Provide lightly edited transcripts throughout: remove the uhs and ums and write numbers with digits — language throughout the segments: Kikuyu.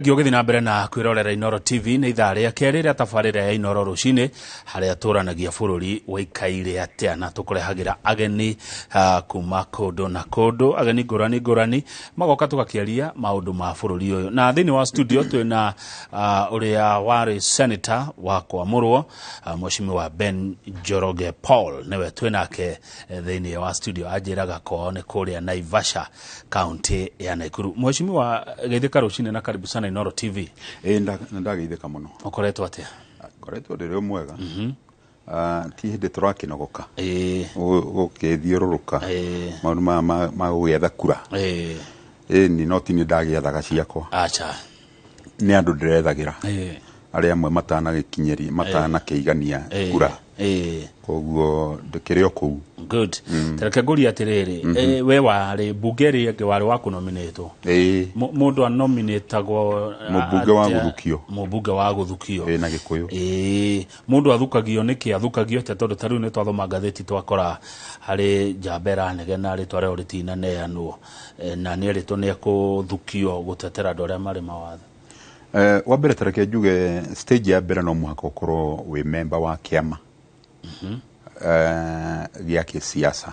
Ngĩ ũgĩthiĩ na mbere na kwĩrorera Inooro TV. Nĩ ithaa rĩa kerĩ rĩa tabarĩra ya Inooro Rũcinĩ, harĩa tũranagia bũrũri waikaire atĩa, na tũkũrehagĩra ageni kuma kũndũ na kũndũ, ageni ngũrani ngũrani magoka tũgakĩaria maũndũ ma bũrũri ũyũ. Na thĩinĩ wa studio twĩna ũrĩa warĩ senator wa kwamũrwo, Mheshimiwa Ben Njoroge Paul, nĩwe twĩnake thĩinĩ wa studio. Anjĩraga kwao nĩ kũrĩa Naivasha, kaunti ya Naikuru. Mheshimiwa, geithĩka rũcinĩ na karibu sana Inooro TV. Ĩĩ, nĩ ndageithĩka mũno. Ũkoretwo atĩa? Ngoretwo ndĩrĩ o mwega. Ti hĩndĩ tũrakĩnogoka gũkĩthiũrũrũka maũndũ maya ma gũgĩetha kura. Ĩni, no ti nĩ ndagĩethaga ciakwa. Acha. Nĩ andũ ndĩrethagĩra arĩa amwe matanagĩkinyĩria, matanakĩigania kura. Koguo ndĩkĩrĩ o kũu. Good. Tareke ngũrie atĩrĩrĩ, we warĩ mbunge ĩrĩa ĩngĩ, warĩ wa kũnominĩtwo? Ĩĩ. Mũndũ anominĩtagwo Mũmbunge wa atĩa? Gũthukio. Mũmbunge wa gũthukio. Ĩĩ, na Gĩkũyũ. Ĩĩ, mũndũ athukagio nĩkĩ? Athukagio atĩa? Tondũ ta rĩu nĩ twathoma ngathĩti, twakora harĩ njamba ĩranegena, rĩtwa rĩao rĩtinaneanwo, na nĩ erĩtwo nĩ ekũthukio gũtetera andũ arĩa marĩ mawathe. Wa mbere, tareke njuge stage ya mbere, no mũhaka ũkorwo wĩ member wa kĩama gĩa kĩsiasa,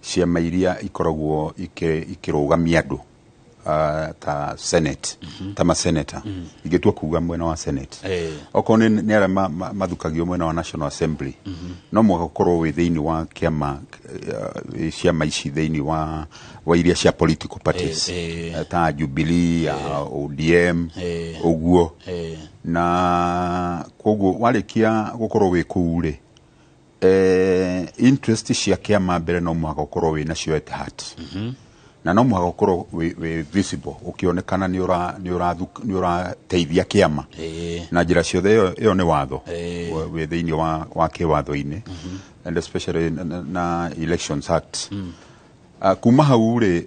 ciama iria ikoragwo ikĩrũgamia andũ ta senate, ta maseneta, ingĩtua kuga mwena wa senate. Okorwo nĩ arĩa mathukagio mwena wa National Assembly, no mũhaka ũkorwo wĩ thĩinĩ wa kĩama, ciama ici thĩinĩ wa iria cia political parties, ta Jubilee ya ODM, ũguo. Na koguo warĩkia gũkorwo wĩ kũu rĩ, interest cia kĩama mbere no mũhaka ũkorwo wĩ nacio at heart, na no mũhaka ũkorwo wĩ visible, ũkĩonekana nĩ ũrateithia kĩama na njĩra ciothe. Ĩyo nĩ watho wĩ thĩinĩ wa kĩwatho-inĩ, and especially na Elections Act. Kuma hau rĩ,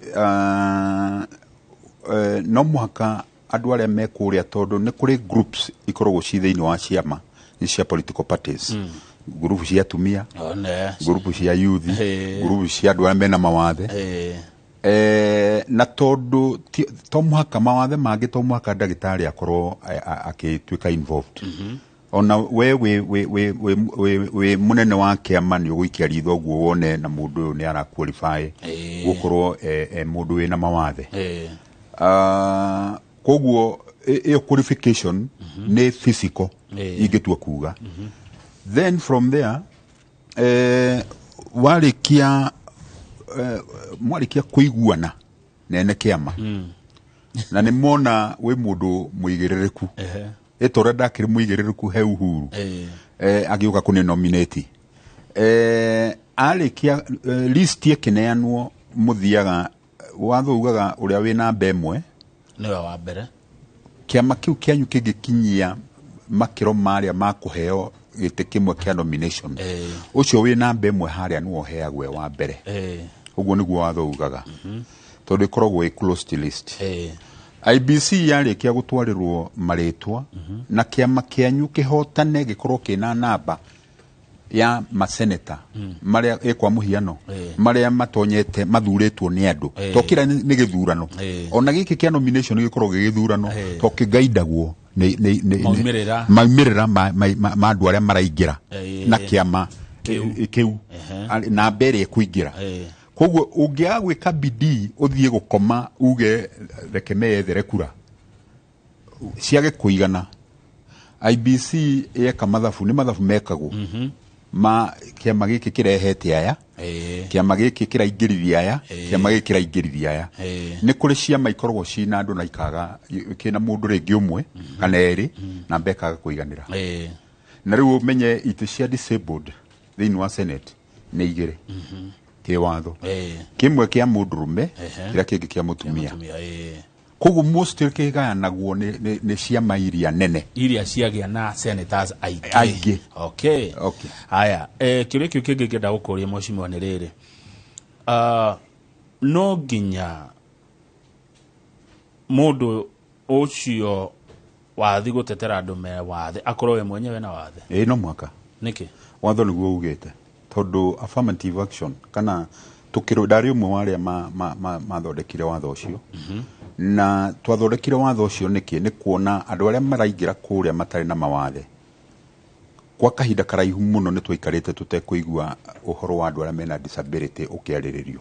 no mũhaka andũ arĩa me kũrĩa, tondũ nĩ kũrĩ groups ikoragwo ci thĩinĩ wa ciama nĩ cia political parties, group cia atumia, One. group cia youth, group cia andũ arĩa mena mawathe. Na tondũ to mũhaka mawathe mangĩ, to mũhaka ndagĩtarĩ akorwo agĩtuĩka involved. Ona we wĩ mũnene wa kĩama, nĩ ũgũikia ritho ũguo wone na mũndũ ũyũ nĩ ara qualify gũkorwo e mũndũ wĩna mawathe. Koguo ĩyo qualification nĩ physical, ingĩtua kuga. Then from there, warĩkia mwarĩkia kũiguana nene kĩama na nĩ mona wĩ mũndũ mũigĩrĩrĩku, ĩta ũrĩa ndakĩrĩ mũigĩrĩrĩku he Uhuru agĩũka kũnĩ nominate, arĩkia list ĩkĩneanwo, mũthiaga, watho ugaga ũrĩa wĩ namba 1 nĩwe wa mbere. Kĩama kĩu kĩanyu kĩngĩkinyia makĩro marĩa ma kũheo gĩtĩ kĩmwe kĩa nomination, ũcio wĩ namba 1 harĩa nĩwe ũheagwo e wa mbere. Ũguo nĩguo watho ugaga, tondũ ĩkoragwo ĩ closed list. IEBC yarĩkia gũtwarĩrwo marĩtwa na kĩama kĩanyu kĩhotane, gĩkorwo kĩna namba ya maseneta marĩa ĩ kwa mũhiano marĩa matonyete mathurĩtwo nĩ andũ, to kĩrĩa nĩ gĩthurano, ona gĩkĩ kĩa nomination gĩkoragwo gĩ gĩthurano, to kĩgaindagwo nĩ Maumĩrĩra. Maumĩrĩra ma andũ arĩa maraingĩra na kĩama Kĩu. Kĩu. Namba ĩrĩa ĩkũingĩra. Koguo ũngĩaga gwĩka bidii, ũthiĩ gũkoma uge reke meyethere kura ciage kũigana, IEBC yeka mathabu, nĩ mathabu mekagwo ma kĩama gĩkĩ kĩrehete aya, kĩama gĩkĩ kĩraingĩririe aya, kĩama gĩkĩ kĩraingĩririe aya. Nĩ kũrĩ ciama ikoragwo cina andũ na ikaga kĩna mũndũ rĩngĩ ũmwe kana erĩ, namba ĩkaga kũiganĩra. Na rĩu ũmenye itĩ cia disabled thĩinĩ wa senate nĩ 2 kĩwatho, kĩmwe kĩa mũndũrũme, kĩrĩa kĩngĩ kĩa mũtumia. Mũtumia. Koguo most kĩgayanagwo nĩ ciama iria nene iria ciagĩa na senators aingĩ. Aingĩ. Okay. Okay. Haya, kĩũria kĩu kĩngĩ ngĩenda gũkũria, mheshimiwa, nĩ rĩrĩ, no nginya mũndũ ũcio wathi gũtetera andũ me wathe akorwo we mwenyewe na wathe? Ĩĩ, no mũhaka. Nĩkĩ? Watho nĩguo ugĩte, tondũ affirmative action kana tukĩrũ, ndarĩ ũmwe wa arĩa mathondekire watho ũcio. Na twathondekire watho ũcio nĩkĩ? Nĩ kuona andũ arĩa maraingĩra kũrĩa matarĩ na mawathe, kwa kahinda karaihu mũno nĩ twaikarĩte tũtekũigua ũhoro wa andũ arĩa mena disability ũkĩarĩrĩrio.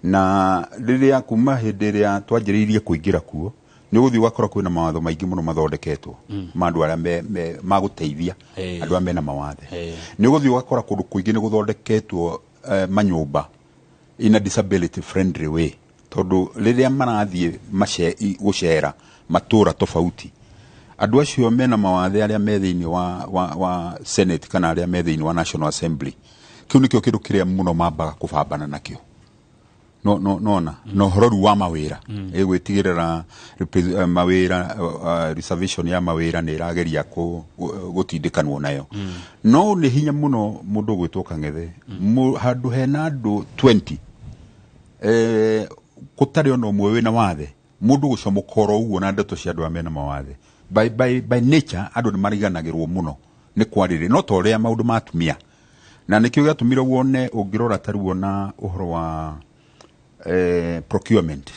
Na rĩrĩa kuma hĩndĩ ĩrĩa twanjĩrĩirie kũingĩra kuo, nĩ ũgũthiĩ ũgakora kwĩna mawatho maingĩ mũno mathondeketwo ma andũ arĩa magũteithia andũ arĩa mena mawathe. Nĩ ũgũthiĩ ũgakora kũndũ kũingĩ nĩ gũthondeketwo manyũmba in a disability friendly way, tondũ rĩrĩa marathiĩ gũcera matũra tofauti, andũ acio mena mawathe arĩa me thĩinĩ wa Senate kana arĩa me thĩinĩ wa National Assembly, kĩu nĩkĩo kĩndũ kĩrĩa mũno mambaga kũbambana nakĩo. No no nona na ũhoro rĩu wa mawĩra, ĩgwĩtigĩrĩra mawĩra, reservation ya mawĩra nĩ ĩrageria gũtindĩkanwo nayo. No nĩ hinya mũno mũndũ ũgwĩtwo Kang'ethe, handũ hena andũ 20, gũtarĩ ona ũmwe wĩna wathe, mũndũ gũcomoka oro ũguo na ndeto cia andũ arĩa mena mawathe. By nature andũ nĩ mariganagĩrwo mũno nĩ kwarĩrĩ, no ta ũrĩa maũndũ ma atumia, na nĩkĩo gĩatũmire wone ũngĩrora ta rĩu ona ũhoro wa procurement,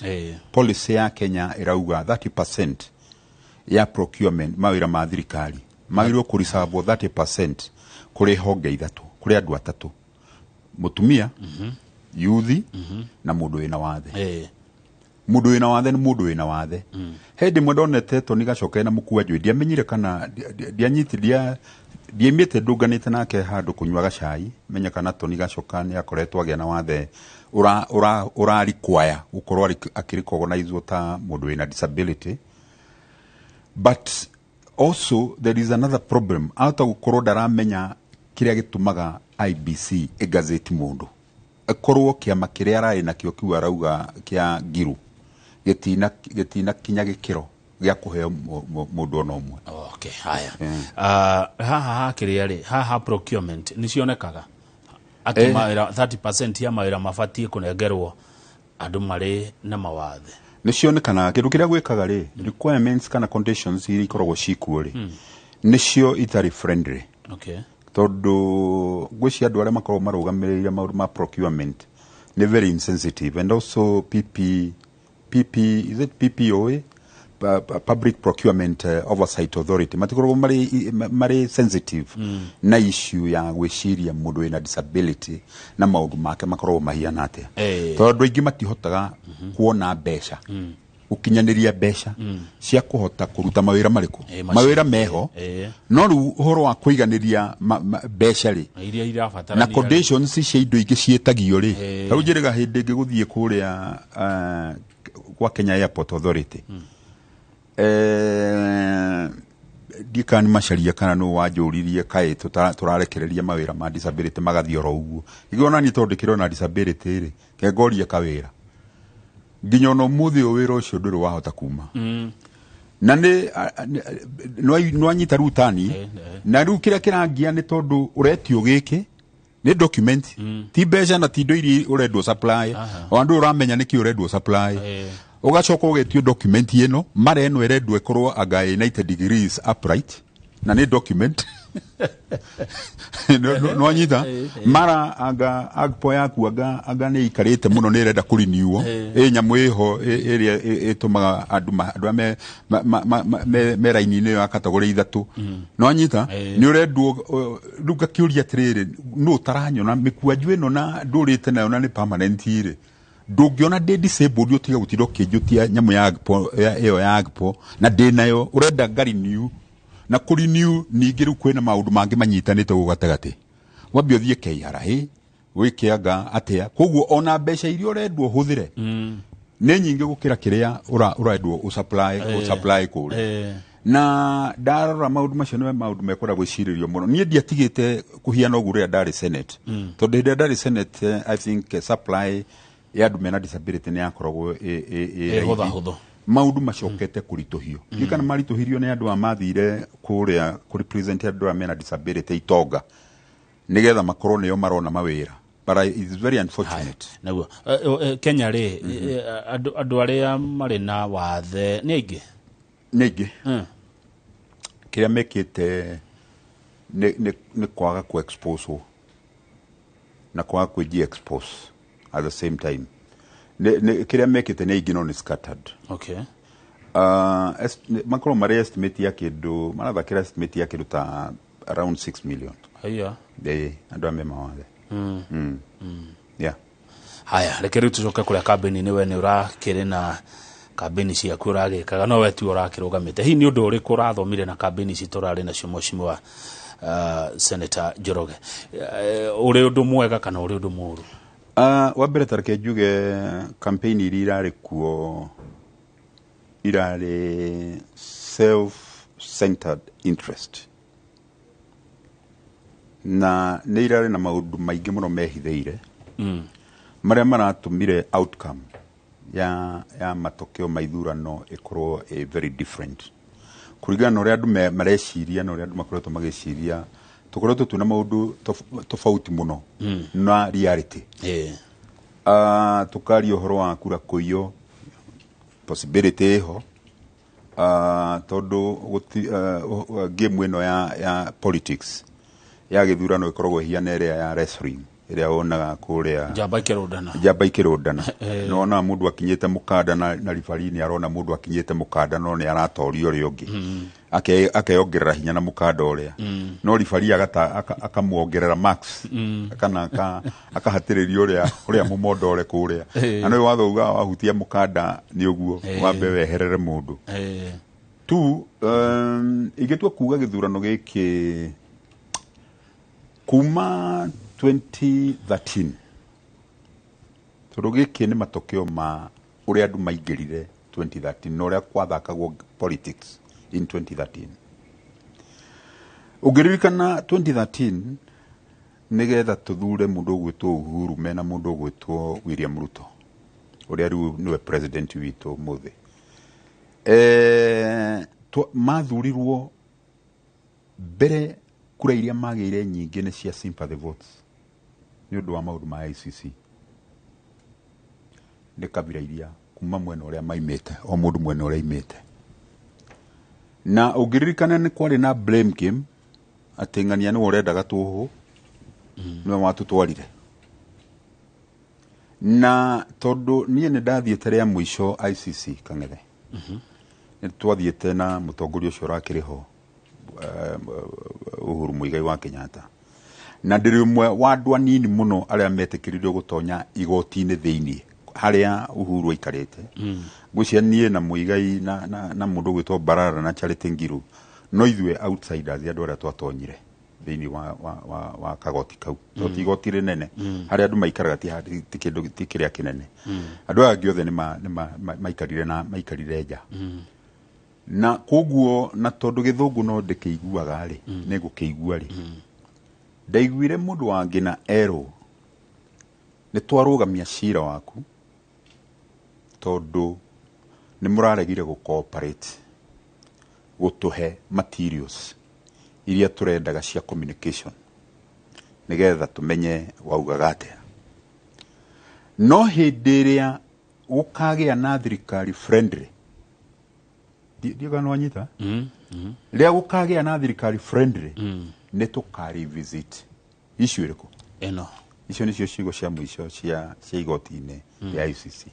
policy ya Kenya ĩrauga 30% ya procurement, mawĩra ma thirikari magĩrĩirwo kũreserve 30% kũrĩ honge ithatũ, kũrĩ andũ atatũ: mũtumia, yuthi na mũndũ wĩna wathe. Mũndũ wĩna wathe nĩ mũndũ wĩna wathe. He ndĩ ĩmwe ndonete Toni Gacoke na mũkwanjũ, ndiamenyire kana ndianyiti ndiaimĩte ndũnganĩte nake handũ kũnyua gacai, menya kana Toni Gacoka nĩ akoretwo agĩa na wathe ura ura ura require gũkorwo akĩrecognizwo ta mũndũ wĩna disability. But also there is another problem, ahota gũkorwo ndaramenya kĩrĩa gĩtũmaga IEBC ĩgazeti mũndũ, ĩkorwo kĩama kĩrĩa ararĩ nakĩo kĩu arauga kĩa ngiru gĩtina kinya gĩkĩro gĩa kũheo mũndũ ona ũmwe. Okay, haya. Haha hakĩrĩa rĩ, haha procurement nĩ cionekaga atĩ mawĩra 30% ya mawĩra mabatiĩ kũnengerwo andũ marĩ na mawathe. Nĩ cionekanaga. Kĩndũ kĩrĩa gwĩkaga rĩ, requirements kana conditions iria ikoragwo cikuo rĩ, nĩcio itarĩ friendly, tondũ ngwĩciria andũ arĩa makoragwo marũgamĩrĩire maũndũ ma procurement nĩ very insensitive, and also PP PP, is it PPOA? Public Procurement Oversight Authority, matikoragwo marĩ sensitive na issue ya gwĩciria mũndũ wĩna disability na maũndũ make makoragwo mahiana atĩa, tondũ andũ aingĩ matihotaga kuona mbeca, gũkinyanĩria mbeca cia kũhota kũruta mawĩra marĩkũ. Macio. Mawĩra meho, no rĩu ũhoro wa kũiganĩria mbeca rĩ Na iria na irabatarania rĩ. conditions cia indo ingĩ ciĩtagio rĩ. Tarĩu njĩrĩga hĩndĩ ĩngĩ gũthiĩ kũrĩa gwa Kenya Airport Authority, ndiĩ kana nĩ Macharia kana nũ wanjũririe kaĩ tũrarekereria mawĩra ma disability magathiĩ oro ũguo. Igĩona niĩ tondũ ndĩkĩrĩ ona disability rĩ, kengorie kawĩra, nginya ona ũmũthĩ ũyũ wĩra ũcio ndũrĩ wahota kuma. Na nĩ nwanyita rĩu tani. Na rĩu kĩrĩa kĩrangia nĩ tondũ ũretio gĩkĩ nĩ document, ti mbeca na ti indo iria ũrendwo supply, o andũ ũramenya nĩkĩ ũrendwo supply. Ũgacoka ũgetio document ĩno, mara ĩno ĩrendwo ĩkorwo anga ĩ 90 degrees upright, na nĩ document. Nwanyita mara anga agpo yaku anga nĩ ikarĩte mũno, nĩ ĩrenda kũriniuo, ĩ nyamũ ĩho ĩrĩa ĩtũmaga andũ andũ arĩa me raini-inĩ ĩyo ya category ithatũ. Nwanyita nĩ ũrendwo rĩu ngakĩũria atĩrĩrĩ, nũ ũtaranyona mĩkwanju ĩno na ndũrĩte nayo na nĩ permanent rĩ, ndũngĩona ndĩ disabled ũtige gũtinda ũkĩnjũtia nyamũ ya AGPO, ĩyo ya AGPO na ndĩ nayo, ũrenda ngarenew na kũrenew. Ningĩ rĩu kwĩna maũndũ mangĩ manyitanĩte gũkũ gatagatĩ, wambe ũthiĩ KRA wĩke anga atĩa. Koguo ona mbeca iria ũrendwo ũhũthĩre nĩ nyingĩ gũkĩra kĩrĩa ũrendwo ũsupply kũrĩa. Na ndarora maũndũ macio nĩ maũndũ mekwenda gwĩcirĩrio mũno. Niĩ ndiatigĩte kũhiana ũguo rĩrĩa ndarĩ Senate, tondũ hĩndĩ ĩrĩa ndarĩ Senate, I think supply ya andũ mena disability nĩ yakoragwo ĩ Ĩ raithi. Hũthahũthũ. Maũndũ macokete kũritũhio. Ndiũĩ kana maritũhirio nĩ andũ a mathire kũrĩa kũrepresent andũ arĩa mena disability itonga nĩgetha makorwo nĩo marona mawĩra, but it's very unfortunate. Naguo Kenya rĩ, andũ arĩa marĩ na wathe nĩ aingĩ? Nĩ aingĩ. Kĩrĩa mekĩte nĩ kwaga ku expose na kwaga kwĩji expose at the same time. Kĩrĩa mekĩte nĩ aingĩ no nĩ scattered. Makorwo marĩ estimate ya kĩndũ marathakĩra, estimate ya kĩndũ ta around 6 million. Haya. Ĩĩ, andũ aya me mawathe. Yeah. Haya, reke rĩu tũcoke kũrĩa kambĩni-inĩ. We nĩ ũrakĩrĩ na kambĩni ciaku ũragĩkaga, no we tiwe ũrakĩrũgamĩte. Hihi nĩ ũndũ ũrĩkũ ũrathomire na kambĩni ici tũrarĩ nacio, mheshimiwa Senator Njoroge? Ũrĩ ũndũ mwega kana ũrĩ ũndũ mũũru? Wa mbere, ta reke njuge campaign iria irarĩ kuo irarĩ self-centered interest, na nĩ irarĩ na maũndũ maingĩ mũno mehithĩire marĩa maratũmire outcome ya matokeo ma ithurano ĩkorwo ĩ very different kũringana na ũrĩa andũ mareciria na ũrĩa andũ makoretwo magĩciria. Tũkoretwo twĩna maũndũ tofauti mũno na reality. Tukaria ũhoro wa kura kũiywo, possibility ĩho, tondũ game ĩno ya politics ya gĩthurano ĩkoragwo ĩhiana ĩrĩa ya wrestling ĩrĩa wonaga kũrĩa. Njamba ikĩrũndana. Njamba ikĩrũndana. Nona mũndũ akinyĩte mũkanda na ribari nĩ arona mũndũ akinyĩte mũkanda no nĩ aratoria ũrĩa ũngĩ. Akeyongerera hinya na mũkanda ũrĩa, no ribari akamuongerera max kana akahatĩrĩria ũrĩa mũmondore kũrĩa. Na nĩ watho ugaga wahutia mũkanda nĩ ũguo, wambe weherere mũndũ. Tu ingĩtua kuga gĩthurano gĩkĩ kuma 2013, tondũ gĩkĩ nĩ matokeo ma ũrĩa andũ maingĩrire 2013 na ũrĩa kwathakagwo politics in 2013. Ũngĩririkana 2013, nĩgetha tũthure mũndũ ũgwĩtwo Uhuru mena mũndũ ũgwĩtwo William Ruto ũrĩa rĩu nĩwe president witũ ũmũthĩ, mathurirwo mbere kura iria magĩire nyingĩ nĩ cia sympathy votes nĩ ũndũ wa maũndũ ma ICC, nĩ kabira iria kuma mwena ũrĩa maimĩte, o mũndũ mwena ũrĩa aimĩte. Na ũngĩririkana nĩ kwarĩ na blame game atĩ ng'ania nĩwe ũrendaga tũhũ, nĩwe watũtwarire. Na tondũ niĩ nĩ ndathiĩte rĩa mũico ICC Kang'ethe, nĩ twathiĩte na mũtongoria ũcio ũrakĩrĩ ho, Uhuru Muigai wa Kenyatta, na ndĩrĩ ũmwe wa andũ anini mũno arĩa metĩkĩririo gũtonya igoti-inĩ thĩiniĩ harĩa Uhuru aikarĩte. Ngwĩciria niĩ na Muigai na mũndũ ũgwĩtwo Barara na Charity Ngiru no ithuĩ outsiders andũ arĩa twatonyire thĩinĩ wa kagoti kau, to ti igoti rĩnene harĩa andũ maikaraga, ti kĩndũ, ti kĩrĩa kĩnene. Andũ aya angĩ othe nĩ maikarire na maikarire nja. Na koguo na tondũ gĩthũngũ no ndĩkĩiguaga rĩ, nĩ ngũkĩigua rĩ, ndaiguire mũndũ wangĩ na erwo nĩ twarũgamia cira waku tondũ nĩ mũraregire gũ cooperate gũtũhe materials iria tũrendaga cia communication nĩgetha tũmenye waugaga atĩa. No hĩndĩ ĩrĩa gũkagĩa na thirikari friendly, ndiũĩ kana nĩwanyita, rĩrĩa gũkagĩa na thirikari friendly nĩ tũka revisit issue ĩrĩkũ? Ĩno. Icio nĩcio ciugo cia mũico cia igoti-inĩ rĩa ICC.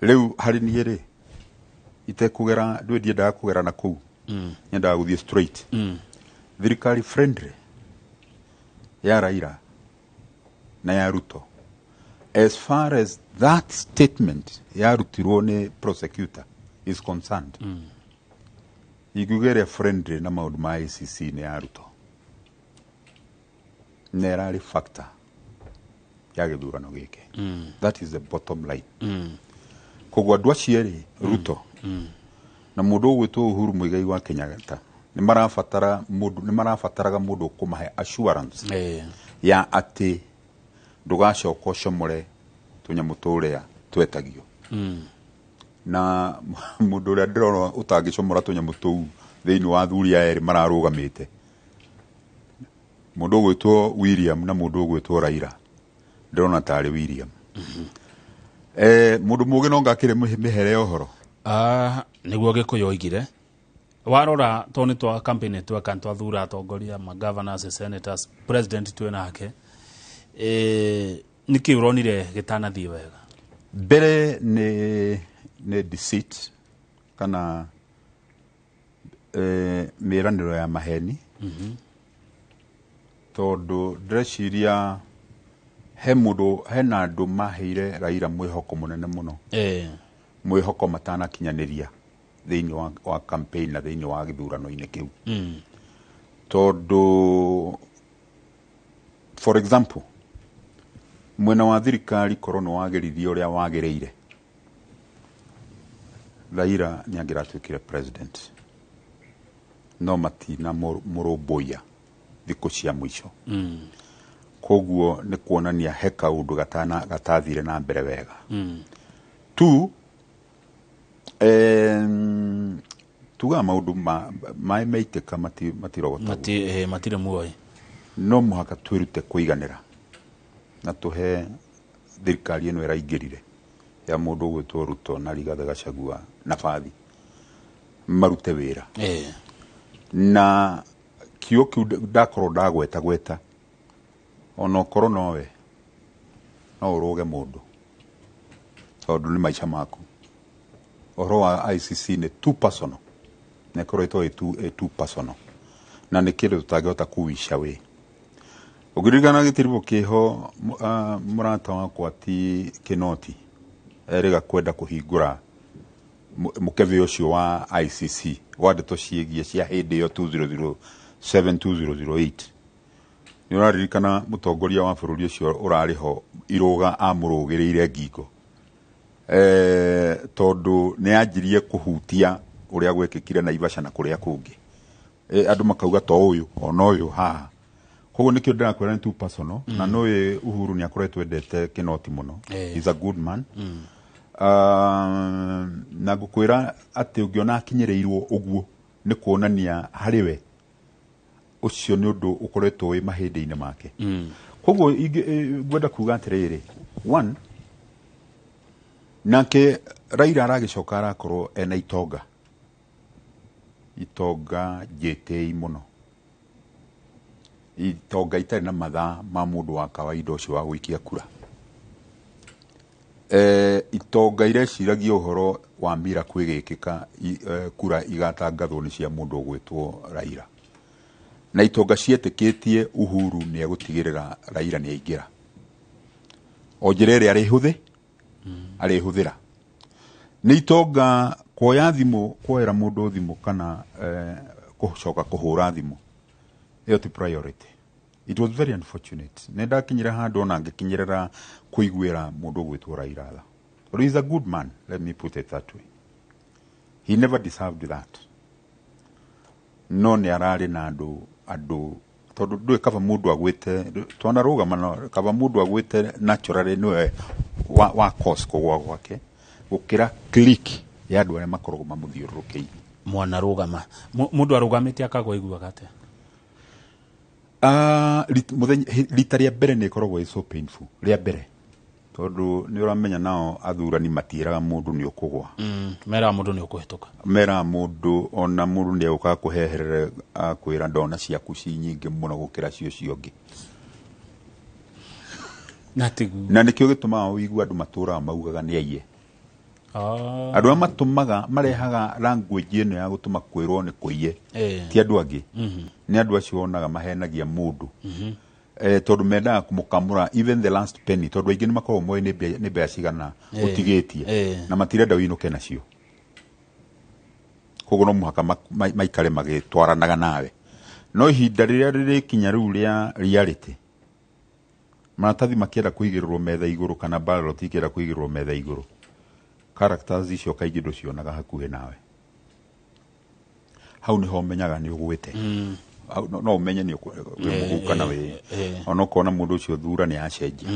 Rĩu harĩ niĩ rĩ, itekũgera ndũĩ, ndiendaga kũgera na kũu, nyendaga gũthiĩ straight. Thirikari friendly ya Raila na ya Ruto, as far as that statement yarutirwo nĩ prosecutor is concerned, ingiuga ĩrĩa friendly na maũndũ ma ICC nĩ ya Ruto, na ĩrarĩ factor ya gĩthurano gĩkĩ. That is the bottom line. Koguo andũ acio erĩ, Ruto na mũndũ ũgwĩtwo Uhuru Muigai wa Kenyatta, nĩ marabatara mũndũ, nĩ marabataraga mũndũ ũkũmahe assurance ya atĩ ndũgacoka ũcomore tũnyamũ tũrĩa twetagio. Na mũndũ ũrĩa ndĩrona ũtangĩcomora tũnyamũ tũu thĩinĩ wa athuri aya erĩ mararũgamĩte, mũndũ ũgwĩtwo William na mũndũ ũgwĩtwo Raila, ndĩrona tarĩ William. Mũndũ mũgĩ no ngakĩrĩ mĩhere ya ũhoro. Ah, nĩguo Gĩkũyũ oigire. Warora to nĩ twa campaign tweka, nĩ twathura atongoria ma governors, senators, president twĩ nake, nĩkĩ ũronire gĩtanathiĩ wega? Mbere nĩ deceit kana mĩĩranĩro ya maheni. Tondũ ndĩreciria he mũndũ, hena andũ maheire Raila mwĩhoko mũnene mũno. Mwĩhoko matanakinyanĩria thĩinĩ wa campaign na thĩinĩ wa gĩthurano-inĩ kĩu. Tondũ for example, mwena wa thirikari korwo nĩ wagĩrithia ũrĩa wagĩrĩire, Raila nĩ angĩratuĩkire president, no matina mũrũmbũiya thikũ cia mũico. Koguo nĩ kuonania he kaũndũ gatathire na mbere wega. Two, tugaga maũndũ maĩ maitĩka matirogotagwo. Matirĩ muoyo. No mũhaka twĩrute kũiganĩra na tũhe thirikari ĩno ĩraingĩrire ya mũndũ ũgwĩtwo Ruto na Rigathĩ Gachagua nabathi marute wĩra. Na kiugo kĩu ndakorwo ndagweta gweta, ona okorwo nowe no ũrũge mũndũ tondũ nĩ maica maku. Ũhoro wa ICC nĩ too personal, na ĩkoretwo ĩ too personal, na nĩ kĩndũ tũtangĩhota kuwisha wĩ. Ũngĩririkana gĩtiribũ kĩho, mũrata wakwa ti Kinoti erĩga kwenda kũhingũra mũkebe ũcio wa ICC wa ndeto ciĩgiĩ cia hĩndĩ ĩyo 2007 2008. Nĩ ũraririkana mũtongoria wa bũrũri ũcio ũrarĩ ho irũga amũrũgĩrĩire ngingo, tondũ nĩ anjirie kũhutia ũrĩa gwekĩkire Naivasha na kũrĩa kũngĩ. Andũ makauga to ũyũ ona ũyũ haha. Koguo nĩkĩo ndĩrakwĩra nĩ too personal. Na nĩũĩ Uhuru nĩ akoretwo endete Kinoti mũno. He's a good man. Na ngũkwĩra atĩ ũngĩona akinyĩrĩirwo ũguo nĩ kuonania harĩ we ũcio nĩ ũndũ ũkoretwo wĩ mahĩndĩ-inĩ make. Koguo ngwenda kuga atĩrĩrĩ, one, nake Raila aragĩcoka arakorwo ena itonga, itonga njĩtĩi mũno, itonga itarĩ na mathaa ma mũndũ wa kawaida ũcio wa gũikia kura. Itonga ireciragia ũhoro wa miracle ĩgĩkĩka, kura igatangathwo nĩ cia mũndũ ũgwĩtwo Raila. Na itonga cietĩkĩtie Uhuru nĩ egũtigĩrĩra Raila nĩ aingĩra o njĩra ĩrĩa arĩhũthĩra. Nĩ itonga kuoya thimũ, kuoera mũndũ thimũ kana gũcoka kũhũra thimũ, ĩyo ti priority. It was very unfortunate. Nĩ ndakinyire handũ ona ngĩkinyĩrĩra kũiguĩra mũndũ ũgwĩtwo Raila tha. But he is a good man, let me put it that way. He never deserved that. No nĩ ararĩ na andũ tondũ ndũĩ kaba mũndũ agwĩte twanarũgama, no kaba mũndũ agwĩte naturally nĩwe wa cause kũgũa gwake gũkĩra clique ya andũ arĩa makoragwo mamũthiũrũrũkĩirie. Mwanarũgama, mũndũ arũgamĩte akagwa aiguaga atĩa? Mũthenya rita rĩa mbere nĩ ĩkoragwo ĩ so painful rĩa mbere, tondũ nĩ ũramenya nao athurani matiĩraga mũndũ nĩ ũkũgwa. Meraga mũndũ nĩ ũkũhĩtũka. Meraga mũndũ ona mũndũ nĩ egũka kũheherere akwĩra ndona ciaku ci nyingĩ mũno gũkĩra cio cio ũngĩ. Na tiguo. Na nĩkĩo gĩtũmaga ũigue andũ matũraga maugaga nĩ aiye. Andũ arĩa matũmaga marehaga language ĩno ya gũtũma kwĩrwo nĩ kũiye ti andũ angĩ, nĩ andũ acio wonaga mahenagia mũndũ, tondũ mendaga kũmũkamũra even the last penny, tondũ aingĩ nĩ makoragwo moĩ nĩ mbeca cigana ũtigĩtie na matirenda ũinũke nacio. Koguo no mũhaka maikare magĩtwaranaga nawe, no ihinda rĩrĩa rĩrĩkinya rĩu rĩa reality, maratathi makĩenda kũigĩrĩrwo metha igũrũ kana ballot ikĩenda kũigĩrĩrwo metha igũrũ, characters icio kaingĩ ndũcionaga hakuhĩ nawe. Hau nĩho ũmenyaga nĩ ũgwĩte. Hau no ũmenye nĩ wĩ mũgũ kana wĩ ona ũkona mũndũ ũcio thura nĩ acenjia.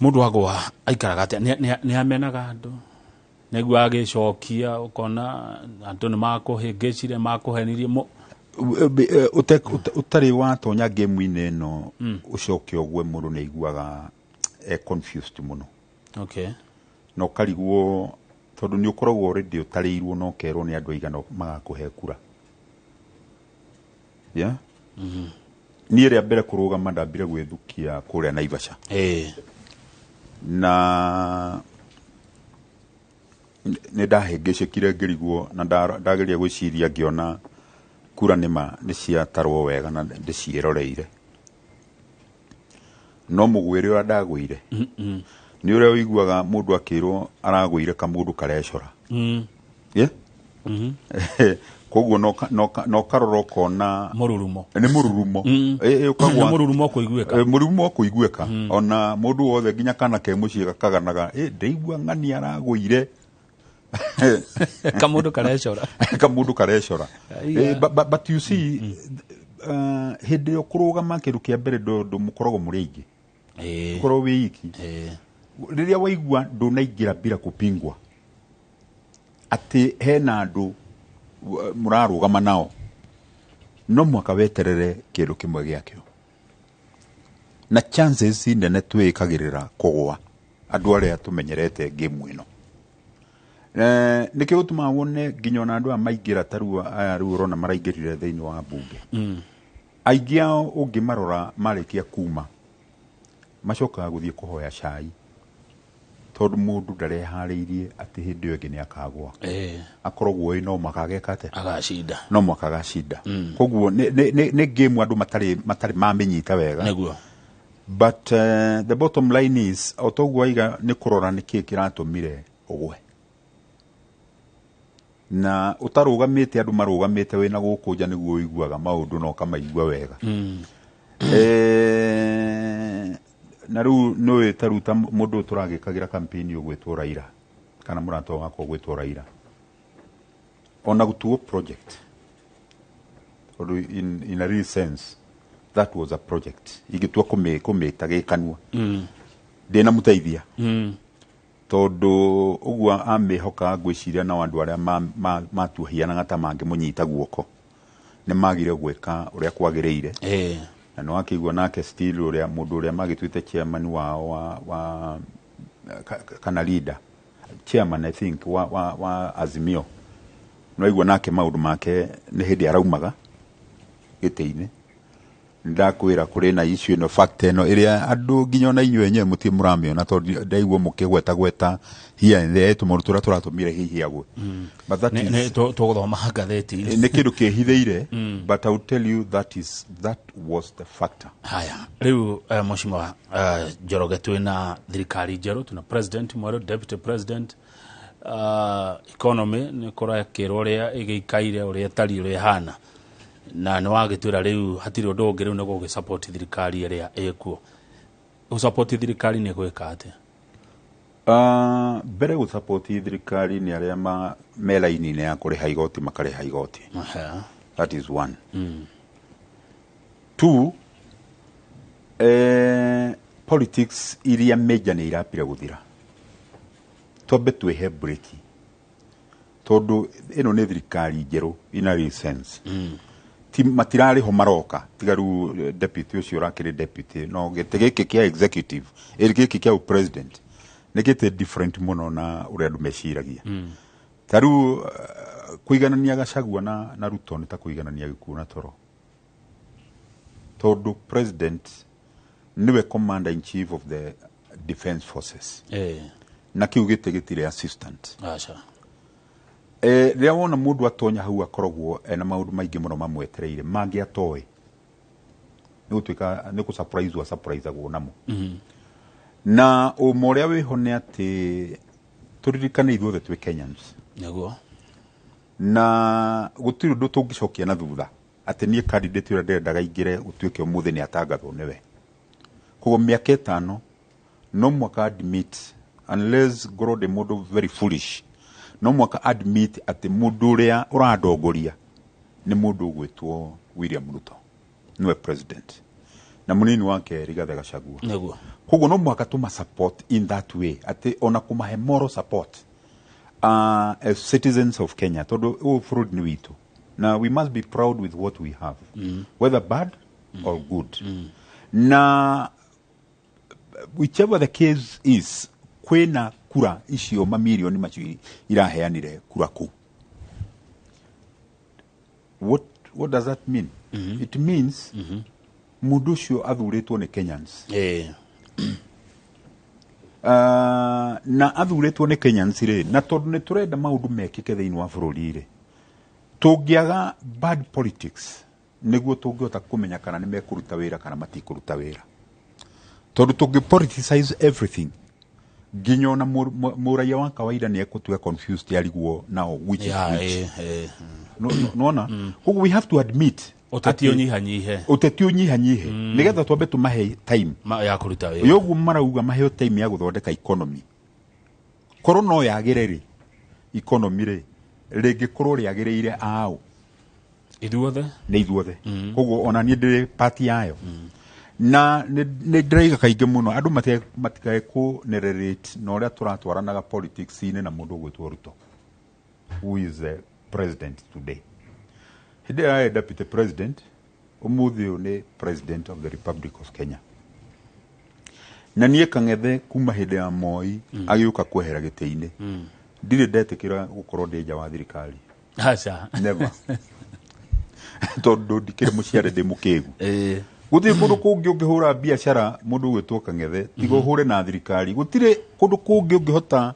Mũndũ agwa aikaraga atĩa? Nĩ amenaga andũ nĩguo agĩcokia ũkona andũ nĩ makũhĩngĩcire, makũhenirie? Ũtarĩ watonya game-inĩ ĩno ũcoke ũgwe, mũndũ nĩ aiguaga e confused mũno na ũkarigwo, tondũ nĩ ũkoragwo already ũtarĩirwo na ũkerwo nĩ andũ aigana magakũhe kura, yeah? Niĩ rĩa mbere kũrũgama ndambire gwĩthukia kũrĩa Naivasha. Na nĩ ndahĩngĩcĩkire ngĩrigwo na ndageria gwĩciria ngĩona kura nĩma nĩ ciatarwo wega na ndĩciĩroreire, no mũgwĩre ũrĩa ndagũire nĩ ũrĩa ũiguaga mũndũ akĩrwo aragũire kamũndũ karecora. Yeah? Koguo no karora ũkona Mũrurumo. Nĩ mũrurumo. Nĩ Ũkagwa mũrurumo kũiguĩka. Mũrurumo wa kũiguĩka, ona mũndũ wothe nginya kana ke mũciĩ gakaganaga, "Ndĩigua ng'ani aragũire Kamũndũ karecora." Kamũndũ karecora. Aiya. But you see, hĩndĩ ĩyo kũrũgama, kĩndũ kĩa mbere, ndũ mũkoragwo mũrĩ aingĩ, ũkorwo wĩ iki. Rĩrĩa waigua ndũnaingĩra bila kupingwa, atĩ hena andũ mũrarũgama nao, no mwaka weterere kĩndũ kĩmwe gĩakĩo na chances nene twĩkagĩrĩra kũgwa andũ arĩa tũmenyerete game ĩno. Nĩkĩo gũtũmaga wone nginya ona andũ aya maingĩra, ta rĩu aya rĩu ũrona maraingĩrire thĩinĩ wa mbunge, aingĩ ao ũngĩmarora marĩkia kuma macokaga gũthiĩ kũhoya cai, tondũ mũndũ ndareharĩirie atĩ hĩndĩ ĩyo ĩngĩ nĩ akagwa. Akoragwo ĩ no mwaka ageka atĩa? Agacinda. No mwaka agacinda. Koguo nĩ game andũ matarĩ mamĩnyita wega. But the bottom line is, o toguo waiga, nĩ kũrora nĩ kĩĩ kĩratũmire ũgwe na ũtarũgamĩte, andũ marũgamĩte wĩna gũkũ nja nĩguo ũiguaga maũndũ na ũkamaigua wega. Na rĩu nĩũĩ ta rĩu ta mũndũ ũyũ tũragĩkagĩra campaign ũgwĩtwo Raila, kana mũrata wakwa ũgwĩtwo Raila, ona gũtuo project, tondũ in a real sense that was a project, ingĩtua kũmĩta gĩkanua ndĩna mũteithia, tondũ ũguo amĩhoka, ngwĩciria nao andũ arĩa matuhianaga ta mangĩmũnyita guoko nĩ magire gwĩka ũrĩa kwagĩrĩire. Na nĩ wakĩigua nake still ũrĩa mũndũ ũrĩa magĩtuĩte chairman wao wa kana leader, chairman I think wa Azimio, nĩ waigua nake maũndũ make nĩ hĩndĩ araumaga gĩtĩ-inĩ. Ndakwĩra kũrĩ na issue ĩno, fact ĩno ĩrĩa andũ nginya ona inyuĩ enyewe mũtirĩ mũramĩona, tondũ ndaigua mũkĩgweta gweta here and there tũmaũndũ tũrĩa tũratũmire hihi agwe, but that is Nĩ tũgũthoma ngathĩti-inĩ. Nĩ kĩndũ kĩhithĩire, but I will tell you that was the factor. Haya, rĩu mheshimiwa Njoroge, twĩna thirikari njerũ, twĩna president mwerũ, deputy president, economy nĩ kũrekĩrwo ũrĩa ĩgĩikaire, ũrĩa ĩtariĩ, ũrĩa ĩhana, na nĩ wagĩtwĩra rĩu hatirĩ ũndũ ũngĩ, rĩu nĩ gũgĩsupport thirikari ĩrĩa ĩkuo. Gũsupport thirikari nĩ gwĩka atĩa? Mbere gũsupport thirikari nĩ arĩa me raini-inĩ ya kũrĩha igoti makarĩha igoti. That is one. Two, politics iria major nĩ irapire gũthira, twambe twĩhe break, tondũ ĩno nĩ thirikari njerũ in a real sense. Ti matirarĩ ho maroka, tiga rĩu deputy ũcio ũrakĩrĩ deputy, no gĩtĩ gĩkĩ kĩa executive, gĩkĩ kĩa president nĩ gĩtĩ different mũno na ũrĩa andũ meciragia. Ta rĩu kũiganania Gachagua na Ruto nĩ ta kũiganania gĩkuũ na toro, tondũ president nĩwe commander in chief of the defense forces, na kĩu gĩtĩ gĩtirĩ assistant. Aca. Rĩrĩa wona mũndũ atonya hau, akoragwo ena maũndũ maingĩ mũno mamwetereire mangĩ atoĩ, nĩ gũtuĩka nĩ kũ surprise wa surprise-agwo namo. Na ũma ũrĩa wĩho nĩ atĩ tũririkane ithuothe twĩ Kenyans, na gũtirĩ ũndũ tũngĩcokia na thutha atĩ niĩ candidate ũrĩa ndĩrendaga aingĩre gũtuĩke ũmũthĩ nĩ atangathwo nĩwe. Koguo mĩaka 5 no mwaka admit, unless ngorwo ndĩ mũndũ very foolish, no mwaka admit atĩ mũndũ ũrĩa ũrandongoria nĩ mũndũ ũgwĩtwo William Ruto, nĩwe president, na mũnini wake Rigathĩ Gachagua. Koguo no mũhaka tũma support in that way, atĩ ona kũmahe moral support as citizens of Kenya, tondũ ũyũ bũrũri nĩ witũ na we must be proud with what we have, whether bad or good. Na whichever the case is, kwĩna kura icio mamirioni macio iraheanire kura kũu. What does that mean? It means mũndũ ũcio athurĩtwo nĩ Kenyans. Na athurĩtwo nĩ Kenyans rĩ, na tondũ nĩ tũrenda maũndũ mekĩke thĩinĩ wa bũrũri rĩ, tũngĩaga bad politics nĩguo tũngĩhota kũmenya kana nĩ mekũruta wĩra kana matikũruta wĩra, tondũ tũngĩ politicize everything nginya ona mũraia wa kawaida nĩ ekũtuĩka confused arigwo nao which is which. Nona koguo we have to admit Ũteti atĩ ũnyihanyihe. Ũteti ũnyihanyihe nĩgetha twambe tũmahe time ya kũruta wĩra. Ũguo marauga maheo time ya gũthondeka economy, korwo no yagĩre rĩ, economy rĩ rĩngĩkorwo rĩagĩrĩire ao. Ithuothe. Nĩ ithuothe, koguo ona niĩ ndĩrĩ pati yayo na nĩ ndĩraiga kaingĩ mũno andũ matikae kũ narrate na ũrĩa tũratwaranaga politics-inĩ na mũndũ ũgwĩtwo Ruto, who is the president today. Hĩndĩ ĩrĩa arĩ deputy president, ũmũthĩ ũyũ nĩ president of the Republic of Kenya. Na niĩ Kang'ethe, kuma hĩndĩ ya Moi agĩũka kwehera gĩtĩ-inĩ, ndirĩ ndetĩkĩra gũkorwo ndĩ nja wa thirikari. Aca. Never, tondũ ndikĩrĩ mũciare ndĩ mũkĩgu. Gũtirĩ kũndũ kũngĩ ũngĩhũra biacara mũndũ ũgwĩtwo Kang'ethe tiga ũhũre na thirikari. Gũtirĩ kũndũ kũngĩ ũngĩhota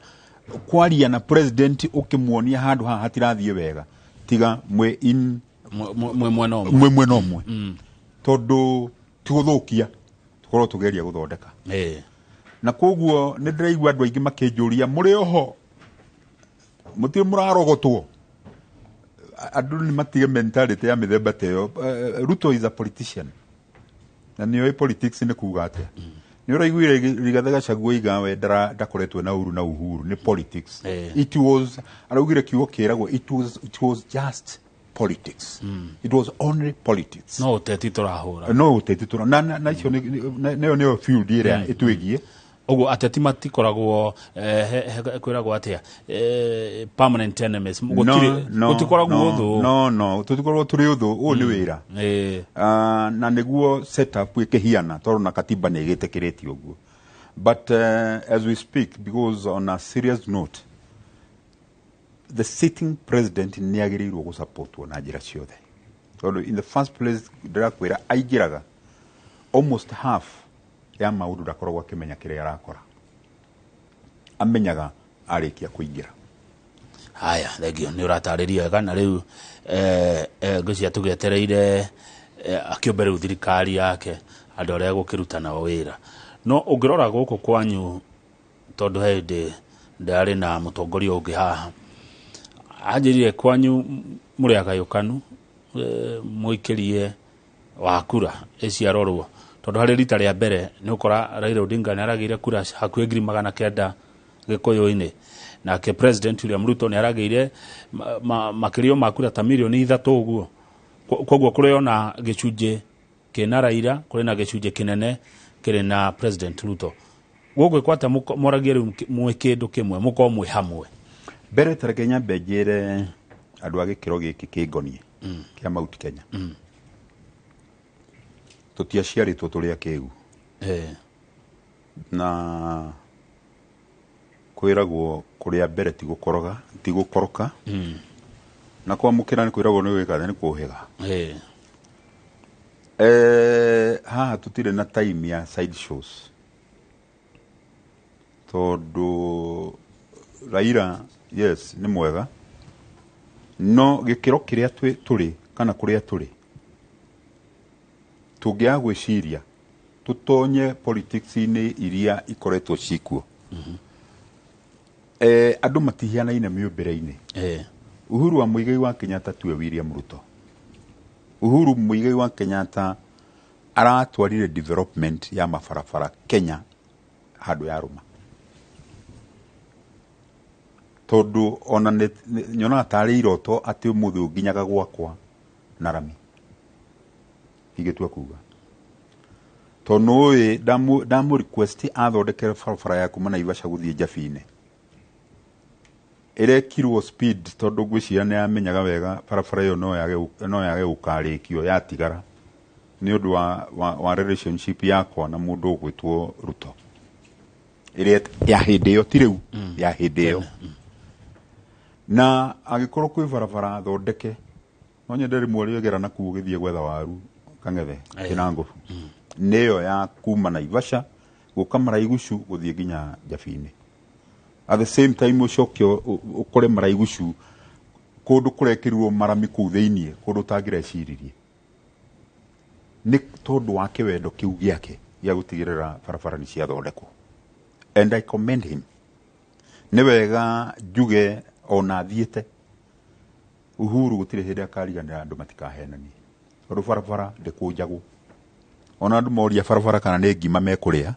kwaria na president ũkĩmuonia handũ haha hatirathiĩ wega tiga mwĩ in Mwĩ mwena ũmwe. Mwĩ mwena ũmwe, tondũ ti gũthũkia tũkorwo tũgeria gũthondeka. Na koguo nĩ ndĩraigua andũ aingĩ makĩnjũria, mũrĩ oho mũtirĩ mũrarogotwo? Andũ nĩ matige mentality ya mĩthemba ta ĩyo. Ruto is a politician na nĩoĩ politics nĩ kuga atĩa. Nĩ ũraiguire Rigathĩ Gachagua oiga we ndakoretwo na uru na Uhuru nĩ politics. It was, araugire kiugo kĩragwo it was just politics, it was only politics. No ũteti tũrahũra. No ũteti tũra na icio nĩyo field ĩrĩa ĩtwĩgiĩ. Ũguo ateti matikoragwo kwĩragwo atĩa, permanent enemies? Gũtirĩ, gũtikoragwo ũthũ. No, tũtikoragwo tũrĩ ũthũ, ũyũ nĩ wĩra. Na nĩguo setup ĩkĩhiana, tondũ na katiba nĩ ĩgĩtĩkĩrĩtie ũguo. But as we speak, because on a serious note, the sitting president nĩ agĩrĩirwo gũsupportwo na njĩra ciothe, tondũ in the first place ndĩrakwĩra aingĩraga almost half ya maũndũ ndakoragwo akĩmenya kĩrĩa arakora, amenyaga arĩkia kũingĩra. Haya, thengio, nĩ ũratarĩria wega. Na rĩu ngwĩciria tũgĩetereire akĩũmbe rĩu thirikari yake, andũ arĩa egũkĩruta nao wĩra. No ũngĩrora gũkũ kwanyu, tondũ he hĩndĩ ndarĩ na mũtongoria ũngĩ haha anjĩrire kwanyu mũrĩ agayũkanu, mũikĩrie wa kura ĩciarorwo, tondũ harĩ rita rĩa mbere nĩ ũkora Raila Odinga nĩ aragĩire kura hakuhĩ 900,000 Gĩkũyũ-inĩ, nake President William Ruto nĩ aragĩire makĩria ma kura ta 3 mirioni ũguo. Koguo kũrĩ ona gĩcunjĩ kĩna Raila, kũrĩ na gĩcunjĩ kĩnene kĩrĩ na President Ruto. Gũkũ kwata moragie rĩu mwĩ kĩndũ kĩmwe, mũkorwo mwĩ hamwe. Mbere tareke nyambe njĩre andũ a gĩkĩro gĩkĩ kĩngoniĩ kĩa Mount Kenya, tũtiaciarĩtwo tũrĩ akĩgu. Na kwĩragwo kũrĩa mbere ti gũkoroga, ti gũkoroka, na kwamũkĩra nĩ kwĩragwo nĩ gwĩka nĩ kũhĩga. Haha tũtirĩ na time ya side shows, tondũ Raila, yes, nĩ mwega, no gĩkĩro kĩrĩa tũrĩ kana kũrĩa tũrĩ, tũngĩaga gwĩciria tũtonye politics-inĩ iria ikoretwo cikuo, andũ matihianaine mĩũmbĩre-inĩ. Uhuru wa Muigai wa Kenyatta tiwe William Ruto. Uhuru Muigai wa Kenyatta aratwarire development ya mabarabara Kenya handũ ya rũma, tondũ ona nyonaga tarĩ iroto atĩ ũmũthĩ ũyũ nginyaga gwakwa na rami, ingĩtua kuga, tondũ nĩũĩ ndamũ request athondekere barabara ya kuma Naivasha gũthiĩ Njabinĩ, ĩrekirwo speed, tondũ ngwĩciria nĩ yamenyaga wega barabara ĩyo no yage gũkarĩkio yatigara nĩ ũndũ wa relationship yakwa na mũndũ ũgwĩtwo Ruto, ĩrĩa ya hĩndĩ ĩyo, ti rĩu, ya hĩndĩ ĩyo. Na angĩkorwo kwĩ barabara thondeke, no nyende rĩmwe rĩegera nakuo ũgĩthiĩ gwetha waru Kang'ethe. Kĩnangũbu nĩyo ya kuma Naivasha Gũka Maraigucu gũthiĩ nginya Njabini. At the same time ũcoke ũkore Maraigucu kũndũ kũrekĩrirwo marami kũu thĩiniĩ, kũndũ ũtangĩreciririe, nĩ tondũ wa kĩwendo kĩu gĩake gĩa gũtigĩrĩra barabara nĩ ciathondekwo. And I commend him. Nĩ wega njuge ona thiĩte Uhuru gũtirĩ hĩndĩ akariganĩra andũ matikahenanie, tondũ barabara ndĩkũnjagwo. Ona andũ moria barabara kana nĩ ngima mekũrĩa,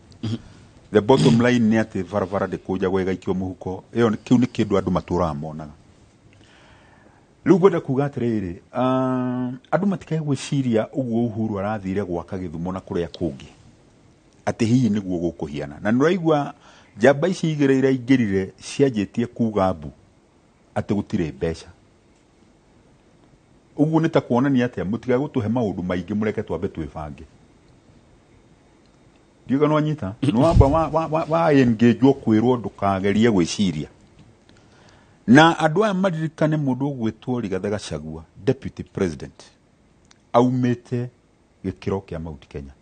the bottom line nĩ atĩ barabara ndĩkũnjagwo ĩgaikio mũhuko. Ĩyo kĩu nĩ kĩndũ andũ matũraga monaga. Rĩu ngwenda kuga atĩrĩrĩ, andũ matikae gwĩciria ũguo Uhuru arathire gwaka Gĩthumo na kũrĩa kũngĩ atĩ hihi nĩguo gũkũhiana. Na nĩũraigua njamba ici igĩrĩ iraingĩrire cianjĩtie kuga mbu atĩ gũtirĩ mbeca. Ũguo nĩ ta kuonania atĩa mũtigae gũtũhe maũndũ maingĩ, mũreke twambe twĩbange. Ndiũĩ kana wanyita. Nĩ wamba wa engage kwĩrwo ndũkagerie gwĩciria. Na andũ aya maririkane mũndũ ũgwĩtwo Rigathĩ Gachagua, deputy president, aumĩte gĩkĩro kĩa Mount Kenya.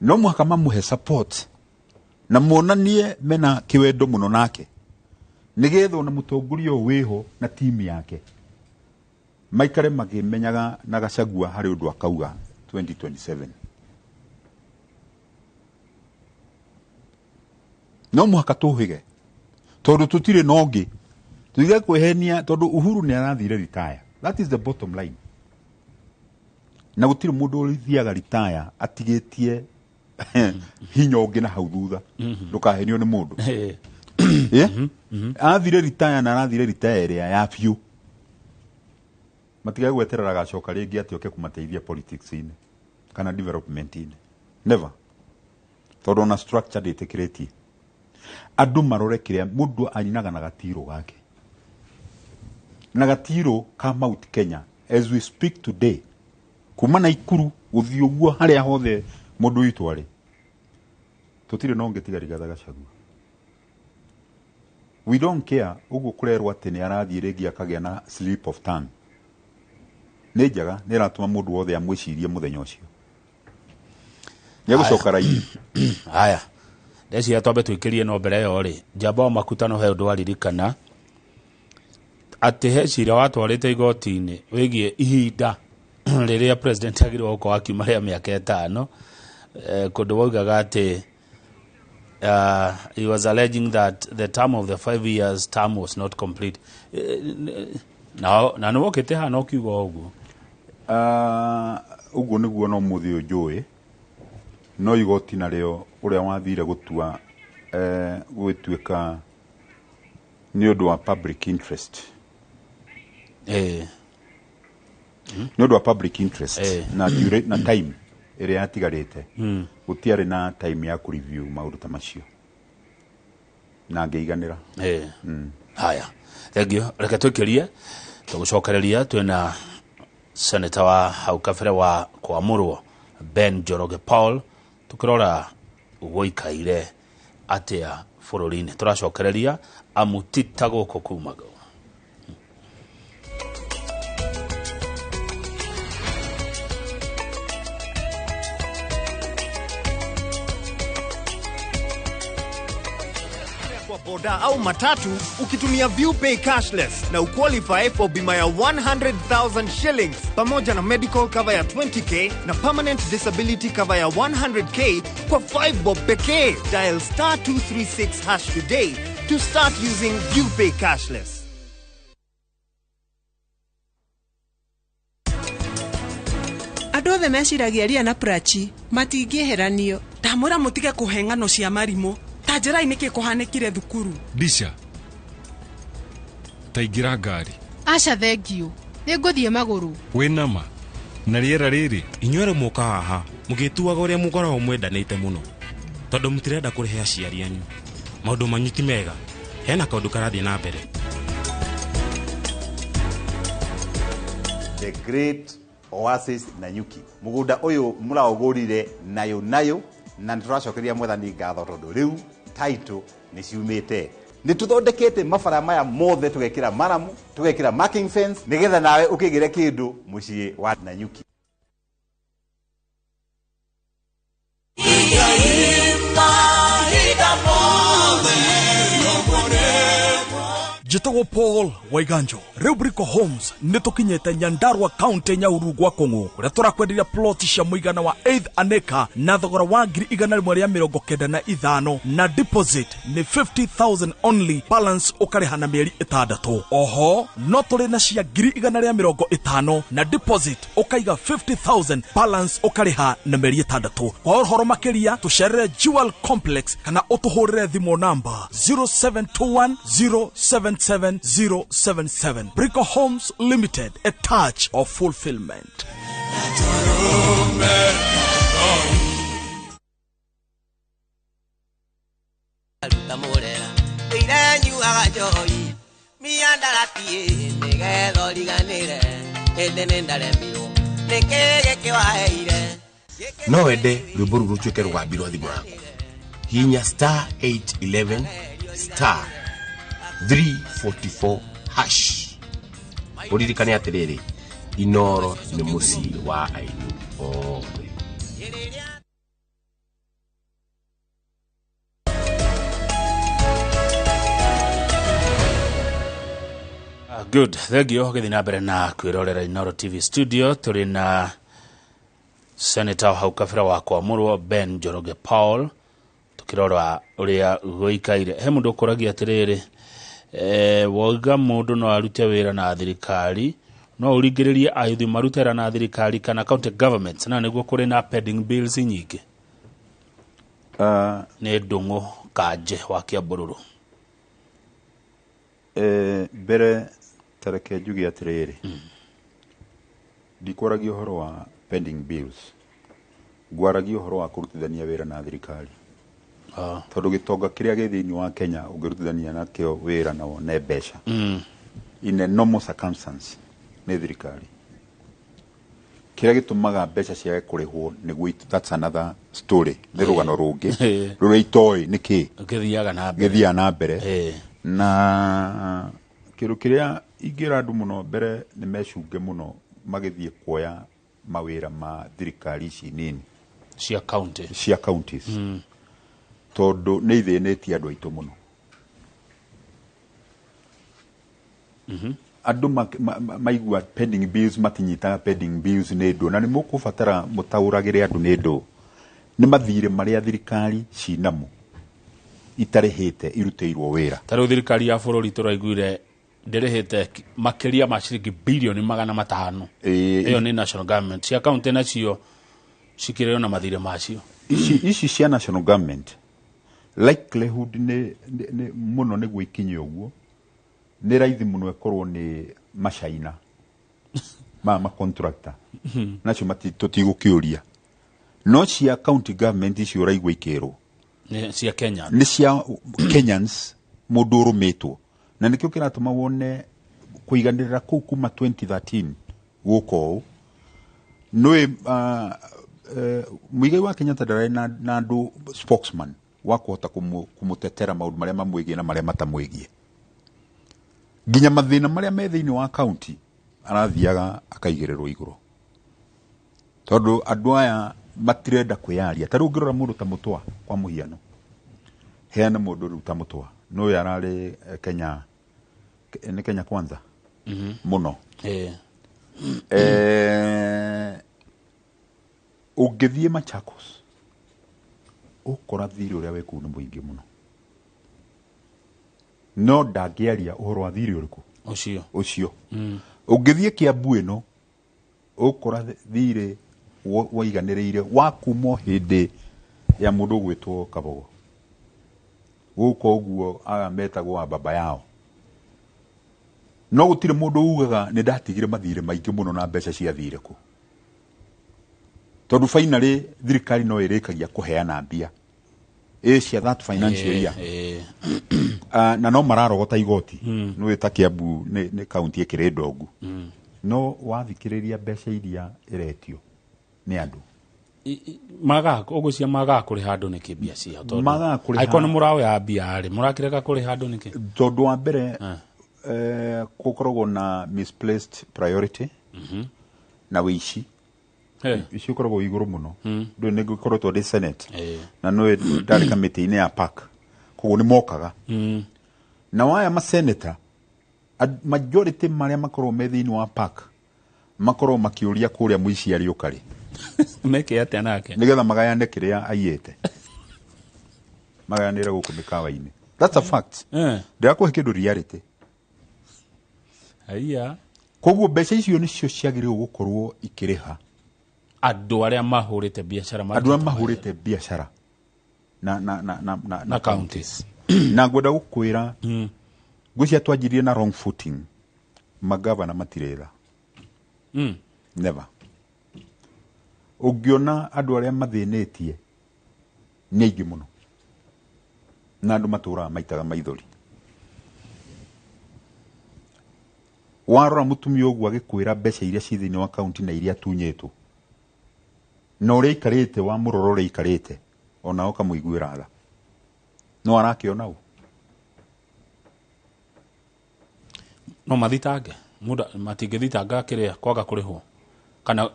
No mũhaka mamũhe support na monanie mena kĩwendo mũno nake, nĩgetha ona mũtongoria ũyũ wĩho na timu yake maikare makĩmenyaga na Gachagua harĩ ũndũ akauga 2027. No mũhaka tũhĩge tondũ tũtirĩ na ũngĩ. Tũtige kwĩhenia tondũ Uhuru nĩ arathire retire. That is the bottom line. Na gũtirĩ mũndũ ũthiaga retire atigĩtie hinya ũngĩ na hau thutha. Ndũkahenio nĩ mũndũ. Athire retire na arathire retire ĩrĩa ya biũ. Matigae gweterera agacoka rĩngĩ atĩ oke kũmateithia politics-inĩ kana development-inĩ. Never. Tondũ ona structure ndĩtĩkĩrĩtie. Andũ marore kĩrĩa mũndũ ainaga na gatirũ gake. Na gatirũ ka Mount Kenya as we speak today, kuma Naikuru gũthiĩ ũguo harĩa hothe mũndũ witũ arĩ, tũtirĩ na ũngĩ tiga Rigathĩ Gachagua. We don't care ũguo kũrerwo atĩ nĩ arathiĩ rĩngĩ akagĩa na slip of tongue. Nĩ njega, nĩ ĩratũma mũndũ wothe amwĩcirie mũthenya ũcio. Nĩ egũcoka raini. Haya, ndeciria twambe twĩkĩrie no mbere ĩyo rĩ, njamba wa makuta no he ũndũ waririkana atĩ he cira watwarĩte igoti-inĩ wĩgiĩ ihinda rĩrĩa president agĩrĩirwo gũkorwo akiuma rĩa mĩaka 5, kũndũ waugaga atĩ he was alleging that the term of the 5 years term was not complete. Na nĩ wokĩte haha na ũkiuga ũguo. Ũguo nĩguo no mũthĩ ũyũ njũĩ, no igoti narĩo ũrĩa wathire gũtua gũgĩtuĩka nĩ ũndũ wa public interest. Nĩ ũndũ wa public interest na na time ĩrĩa yatigarĩte. Gũtiarĩ na time ya kũ-review maũndũ ta macio. Na ngĩiganĩra. Haya, thank you. Reke twĩkĩrie tũgũcokereria twĩna senator wa hau kabere wa kwamũrwo Ben Njoroge Paul, tukĩrora gũikaire atĩa bũrũri-inĩ. Tũracokereria amu ti ta gũkũ kumagwo. Kwa boda au matatu ukitumia ViewPay cashless na uqualify for bima ya 100,000 shillings pamoja na medical cover ya 20k na permanent disability cover ya 100k kwa 5 bob pekee. Dial star 236 hash today to start using ViewPay cashless. Andũ othe meciragia Ria na Prachi matingĩeheranio. Ndamwĩra mũtige kũhe ng'ano cia marimũ. Ta njĩrai nĩkĩ kũhanĩkire thukuru. Disha, ta ingĩra ngari. Aca thengio, nĩngũthiĩ magũrũ. Wĩna ma na rĩera rĩrĩ. Inyuĩ mũka haha mũgĩtuaga ũrĩa mũkoragwo mwendanĩte mũno, tondũ mũtirenda kũrĩhe aciari anyu. Maũndũ manyu ti mega, hena kaũndũ karathiĩ na mbere. The Great Oasis Nanyuki. Mũgũnda ũyũ mũraũgũrire nayo nayo, na nĩtũracokeria mwathani ngatho tondũ rĩu title nĩ ciumĩte. Nĩ tũthondekete mabara maya mothe, tũgekĩra maramu, tũgekĩra marking fence, nĩgetha nawe ũkĩgĩre kĩndũ mũciĩ wa Nanyuki. Njĩtagwo Paul Waiganjo. Rĩu Brico Homes nĩ tũkinyĩte Nyandarua County, Nyahururu gwa Kũng'ũ, kũrĩa tũrakwenderia plot cia mũigana wa 8 an acre na thogora wa 195,000, na deposit nĩ 50,000 only, balance ũkarĩha na mĩeri 6. Oho no tũrĩ na cia 150,000, na deposit ũkaiga 50,000, balance ũkarĩha na mĩeri 6. Kwa ũhoro makĩria tũcerere Jewel Complex kana ũtũhũrĩre thimũ namba 0721 077 077. Brico Homes Limited, a touch of fulfillment. Ruta mũrera ĩirenyuaga njohi miandarati nĩgetha ũriganĩre ĩndĩ nĩ ndaremirwo nĩkĩ gĩkĩ waheire. No wende rwĩmbo rũu rũtuĩke rũgambi rwa thimũ yaku. Hihinya star 811 star 344 hash. Ũririkane atĩrĩrĩ, Inoro nĩ mũciĩ wa aini othe. Good, thank you. Gĩthiĩ na mbere na kwĩrorera Inoro TV studio, tũrĩ na senator hau kabere wa kwamũrwo Ben Njoroge Paul, tũkĩrora ũrĩa gũikaire. He mũndũ ũkũragia atĩrĩrĩ, woiga mũndũ no arute wĩra na thirikari, no ũringĩrĩrie ayuthi marute wĩra na thirikari kana county governments, na nĩguo kũrĩ na pending bills nyingĩ? Nĩ Ndũng'ũ Kanje wa Kĩambũrũrũ. Mbere tareke njuge atĩrĩrĩ, ndikwaragia ũhoro wa pending bills, ngwaragia ũhoro wa kũrutithania wĩra na thirikari, tondũ gĩtonga kĩrĩa gĩ thĩinĩ wa Kenya ũngĩrutithania nakĩo wĩra na wone mbeca in a normal circumstance nĩ thirikari. Kĩrĩa gĩtũmaga mbeca ciage kũrĩhwo nĩguo that's another story, nĩ rũgano rũngĩ rũrĩa itoĩ nĩkĩ gĩthiaga na mbere. Gĩthiaga na mbere. Na kĩndũ kĩrĩa ingĩra andũ mũno mbere nĩ mecunge mũno magĩthiĩ kuoya mawĩra ma thirikari ici nini cia county, cia counties, tondũ nĩ ithĩnĩtie andũ aitũ mũno. Andũ maigua pending bills matinyitaga pending bills nĩ ndũ, na nĩ mũkũbatara mũtaũragĩre andũ nĩ ndũ. Nĩ mathirĩ marĩa thirikari cinamo itarĩhĩte irutĩirwo wĩra. Ta rĩu thirikari ya bũrũri tũraiguire ndĩrĩhĩte makĩria ma ciringi bilioni 500. Ĩyo nĩ national government. Cia county nacio cikĩrĩo na mathirĩ macio. Ici cia national government likelihood nĩ mũno nĩguo ikinye ũguo, nĩ raithi mũno ĩkorwo nĩ macaina ma contractor nacio tũtigũkĩũria. No cia county government icio ũraigua ikĩrwo nĩ cia Kenya, nĩ cia Kenyans, mũndũ ũrũmĩtwo, na nĩkĩo kĩratũma wone kũiganĩrĩra kũu kuma 2013 gũka ũũ. Nĩũĩ Muigai wa Kenyatta ndararĩ na andũ spokesman wa kũhota kũmũtetera maũndũ marĩa mamwĩgiĩ na marĩa matamwĩgiĩ, nginya mathĩna marĩa me thĩinĩ wa county arathiaga akaigĩrĩrwo igũrũ, tondũ andũ aya matirenda kwĩyaria. Ta rĩu ũngĩrora mũndũ ta Mũtwa kwa mũhiano, heana mũndũ rĩu ta Mũtwa, nĩũĩ ararĩ Kenya, nĩ Kenya Kwanza mũno. Ũngĩthiĩ Machakos ũkora thirĩ ũrĩa wĩ kũu nĩ mũingĩ mũno, no ndangĩaria ũhoro wa thirĩ ũrĩkũ ũcio ũcio. Ũngĩthiĩ Kiambu ĩno ũkora thirĩ waiganĩrĩire wa kuma o hĩndĩ ya mũndũ ũgwĩtwo Kabogo gũka ũguo, aya metagwo a baba yao, no gũtirĩ mũndũ ugaga nĩ ndatigire mathirĩ maingĩ mũno na mbeca ciathire kũ, tondũ finally thirikari no ĩrĩkagia kũheana mbia ĩ cia that financial year. Na no mararogota igoti. Nĩ ta Kiambu nĩ county ĩkĩrĩ ndongu, no wathikĩrĩria mbeca iria ĩretio nĩ andũ. Magaga ũgũcia magaga kũrĩha andũ nĩkĩ mbia ciao? Tondũ Magaga kũrĩha- angĩkorwo nĩ mũraoya mbia rĩ, mũrakĩrega kũrĩha andũ nĩkĩ? Tondũ wa mbere gũkoragwo na misplaced priority na wĩici. Ici ũkoragwo wĩ igũrũ mũno. Ndũĩ nĩ ngũkoretwo ndĩ senate na nĩ ndarĩ kamĩtĩ-inĩ ya park, koguo nĩ mokaga na waya maseneta. Majority marĩa makoragwo me thĩinĩ wa park makoragwo makĩũria kũrĩa mũici arĩũka rĩ. Meke atĩa nake? Nĩgetha magayane kĩrĩa aiyĩte, magayanĩre gũkũ mĩkawa-inĩ. That's a fact. Ndĩrakũhe kĩndũ reality. Aiya. Koguo mbeca icio nĩcio ciagĩrĩirwo gũkorwo ikĩrĩha andũ arĩa mahũrĩte biacara. Andũ arĩa mahũrĩte biacara na na na na na, na counties. Na ngwenda gũkwĩra, ngwĩciria twanjirie na wrong footing. Magavana matirĩra. Never. Ũngĩona andũ arĩa mathĩnĩtie nĩ aingĩ mũno, na andũ matũraga maitaga maithori. Warora mũtumia ũguo agĩkwĩra mbeca iria ci thĩinĩ wa kaunti na iria atunyĩtwo na ũrĩa aikarĩte, wa mũrora ũrĩa aikarĩte, ona ũkamũiguĩra tha, no arakĩona ũ. No mathitange mũndũ, matingĩthitanga kĩrĩa kwaga kũrĩhwo kana?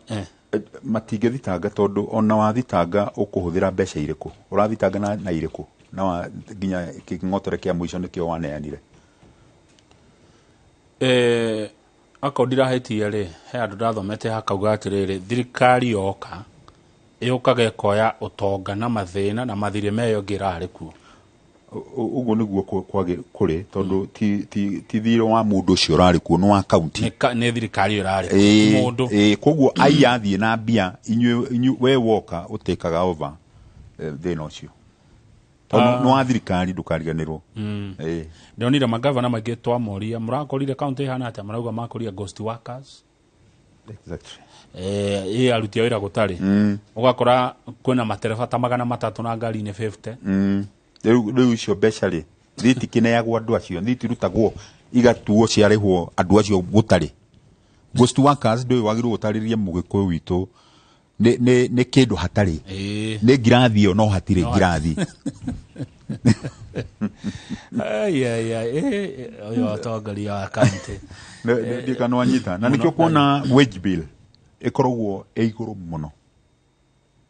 Matingĩthitanga, tondũ ona wathitanga ũkũhũthĩra mbeca irĩkũ? Ũrathitanga na irĩkũ? Na nginya kĩng'otore kĩa mũico nĩkĩo waneanire. Akorwo ndirahĩtia rĩ, he andũ ndathomete hakauga atĩrĩrĩ, thirikari yoka yũkaga ĩkoya ũtonga na mathĩna na mathirĩ meyo ĩngĩ ĩrarĩ kuo. Ũguo nĩguo kũrĩ, tondũ ti thirĩ wa mũndũ ũcio ũrarĩ kuo, nĩ wa kaunti. Nĩ thirikari ĩyo ĩrarĩ kuo, ti mũndũ. Koguo aiya athiĩ na mbia inyuĩ, we woka ũtĩkaga over thĩna ũcio, tondũ nĩ wa thirikari, ndũkariganĩrwo. Ndonire magavana maingĩ twamoria mũrakorire kaunti ĩhana atĩa, marauga makoria ghost workers. Ĩ aruti a wĩra gũtarĩ. Ũgakora kwĩna matereba ta 300 na ngari-inĩ 50. Rĩu icio mbeca rĩ thitikineagwo andũ acio, thitirutagwo igatuo ciarĩhwo andũ acio gũtarĩ ghost workers. Ndũĩ wagĩrĩirwo gũtarĩria mũgĩkũyũ witũ nĩ kĩndũ hatarĩ. Nĩ ngirathi ĩyo no hatirĩ ngirathi. Ai, ai, ai, ũyũ atongoria wa kaunti. Ndikana wanyita na nĩkĩo kuona wage bill ĩkoragwo ĩ igũrũ mũno,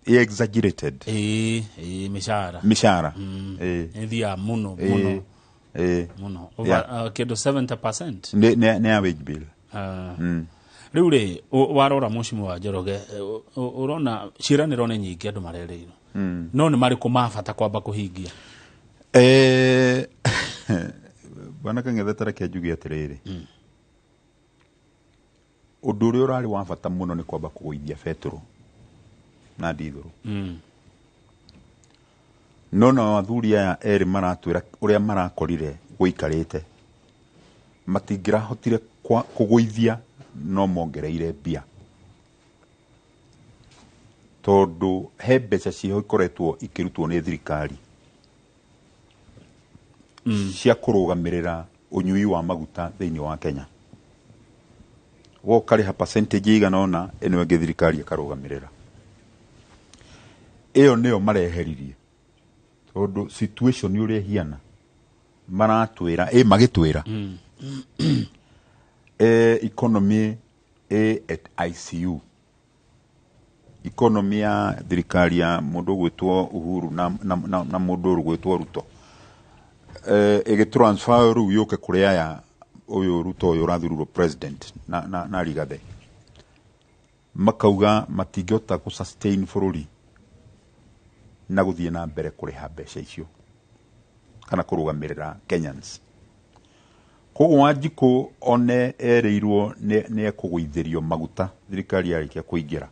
ĩ exaggerated. Ĩ mĩcara. Mĩcara. Ĩthiaga mũno mũno mũno. Over, kĩndũ 70%. Nĩ ya wage bill. Rĩu rĩ, warora mũcimu wa Njoroge, ũrona ciĩranĩro nĩ nyingĩ andũ marerĩirwo, no nĩ marĩkũ ma bata kwamba kũhingia? Bwana Kang'ethe, ta reke njuge atĩrĩrĩ, ũndũ ũrĩa ũrarĩ wa bata mũno nĩ kwamba kũgũithia betũrũ na ndithũrũ. No nao athuri aya erĩ maratwĩra ũrĩa marakorire gũikarĩte, matingĩrahotire kũgũithia, no mongereire mbia, tondũ he mbeca ciho ikoretwo ikĩrutwo nĩ thirikari cia kũrũgamĩrĩra ũnyui wa maguta thĩinĩ wa Kenya. Wokarĩha percentage ĩigana ũna, ĩno ĩngĩ thirikari ĩkarũgamĩrĩra. Ĩyo nĩyo mareheririe, tondũ situation ũrĩa ĩhiana maratwĩra ĩ magĩtwĩra economy ĩ at ICU. Economy ya thirikari ya mũndũ ũgwĩtwo Uhuru na mũndũ ũgwĩtwo Ruto ĩgĩtransfer rĩu yũke kũrĩ aya, ũyũ Ruto ũyũ ũrathurirwo president na Rigathi, makauga matingĩhota gũ sustain bũrũri na gũthiĩ na mbere kũrĩha mbeca icio kana kũrũgamĩrĩra Kenyans. Koguo Wanjikũ one erĩirwo nĩ ekũgũithĩrio maguta thirikari yarĩkia kũingĩra,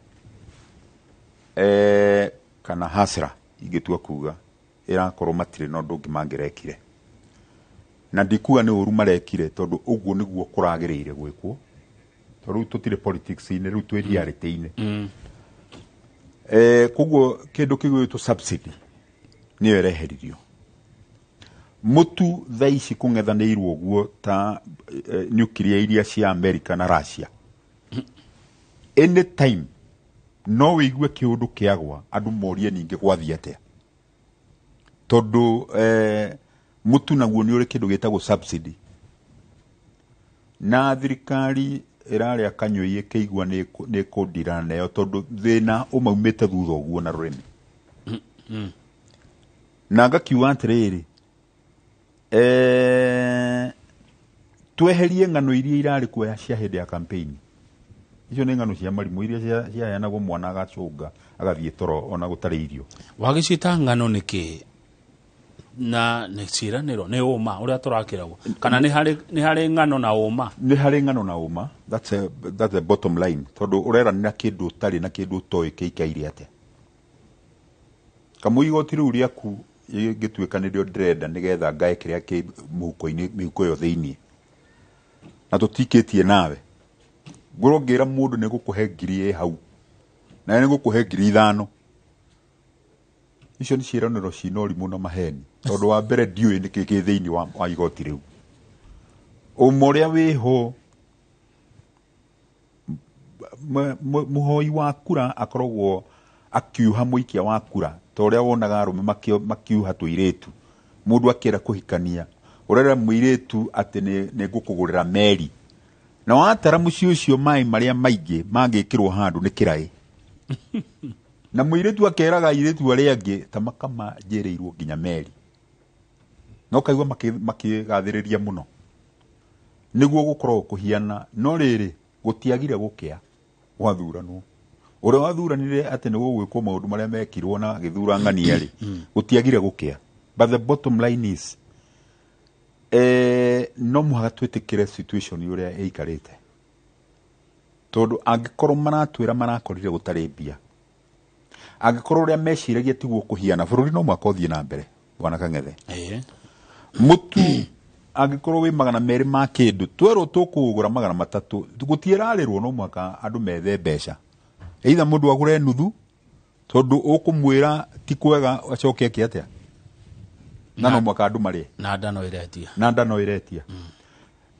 kana hasra ingĩtua kuga ĩrakorwo matirĩ na ũndũ ũngĩ mangĩrekire, na ndikuga nĩ ũru marekire, tondũ ũguo nĩguo kũragĩrĩire gwĩkwo, tondũ rĩu tũtirĩ politics-inĩ, rĩu twĩ reality-inĩ. Koguo kĩndũ kĩgwĩtwo subsidy nĩyo ĩreheririo. Mũtu thaa ici kũng'ethanĩirwo ũguo ta nuclear iria cia America na Russia, anytime no wĩigue kĩũndũ kĩagwa, andũ morie ningĩ gwathiĩ atĩa, tondũ mũtu naguo nĩ ũrĩ kĩndũ gĩtagwo subsidy, na thirikari ĩrarĩa kanyũi ĩkĩigua nĩ ĩkũndirana nayo, tondũ thĩna ũmaumĩte thutha ũguo na rũrĩmĩ. Na ngakiuga atĩrĩrĩ, Tweherie ng'ano iria irarĩ kuo cia hĩndĩ ya campaign. Icio nĩ ng'ano cia marimũ iria ciaheanagwo mwana agacũnga agathiĩ toro ona gũtarĩ irio. Wagĩciĩta ng'ano nĩkĩ na nĩ ciĩranĩro nĩ ũma ũrĩa tũrakĩragwo kana nĩ harĩ ng'ano na ũma? Nĩ harĩ ng'ano na ũma. That's the bottom line, tondũ ũreranĩra kĩndũ ũtarĩ na kĩndũ ũtoĩ kĩikaire atĩa. Kamũ igoti rĩu rĩaku rĩngĩtuĩka nĩrĩo ndĩrenda nĩgetha ngae kĩrĩa kĩ mũhuko-inĩ, mĩhuko ĩyo thĩiniĩ, na tũtikĩtie nawe, ngũrwo ngĩra mũndũ nĩ gũkũhe 1,000 ĩ hau na nĩ gũkũhe 5,000. Icio nĩ ciĩranĩro cina ũrimũ na maheni, tondũ wa mbere ndiũĩ nĩkĩ kĩ thĩiniĩ wa igoti rĩu. Ũma ũrĩa wĩho, mũhoi wa kura akoragwo akiuha mũikia wa kura ta ũrĩa wonaga arũme makiuha tũirĩtu. Mũndũ akĩenda kũhikania ũrera mũirĩtu atĩ nĩ ngũkũgũrĩra meri, na watara mũciĩ ũcio maĩ marĩa maingĩ mangĩkĩrwo handũ nĩ kĩraĩ, na mũirĩtu akeraga airĩtu arĩa angĩ ta makamanjĩrĩirwo nginya meri, na ũkaigua makĩgathĩrĩria mũno nĩguo gũkorwo kũhiana. No rĩrĩ, gũtiagire gũkĩa gwathuranwo. Ũrĩa wathuranire atĩ nĩ gũgwĩkwo maũndũ marĩa mekirwo na agĩthura ng'ania rĩ, gũtiagire gũkĩa. But the bottom line is, no mũhaka twĩtĩkĩre situation ũrĩa ĩikarĩte, tondũ angĩkorwo maratwĩra marakorire gũtarĩ mbia, angĩkorwo ũrĩa meciragia tiguo kũhiana, bũrũri no mũhaka ũthiĩ na mbere. Bwana Kang'ethe, mũtu angĩkorwo wĩ 200 ma kĩndũ, twerwo tũkũũgũra 300, gũtiĩrarĩrwo, no mũhaka andũ methe mbeca, either mũndũ agũre nuthu, tondũ ũkũmwĩra ti kwega acoke eke atĩa, na no mũhaka andũ marĩe, na nda no ĩretia, na nda no ĩretia.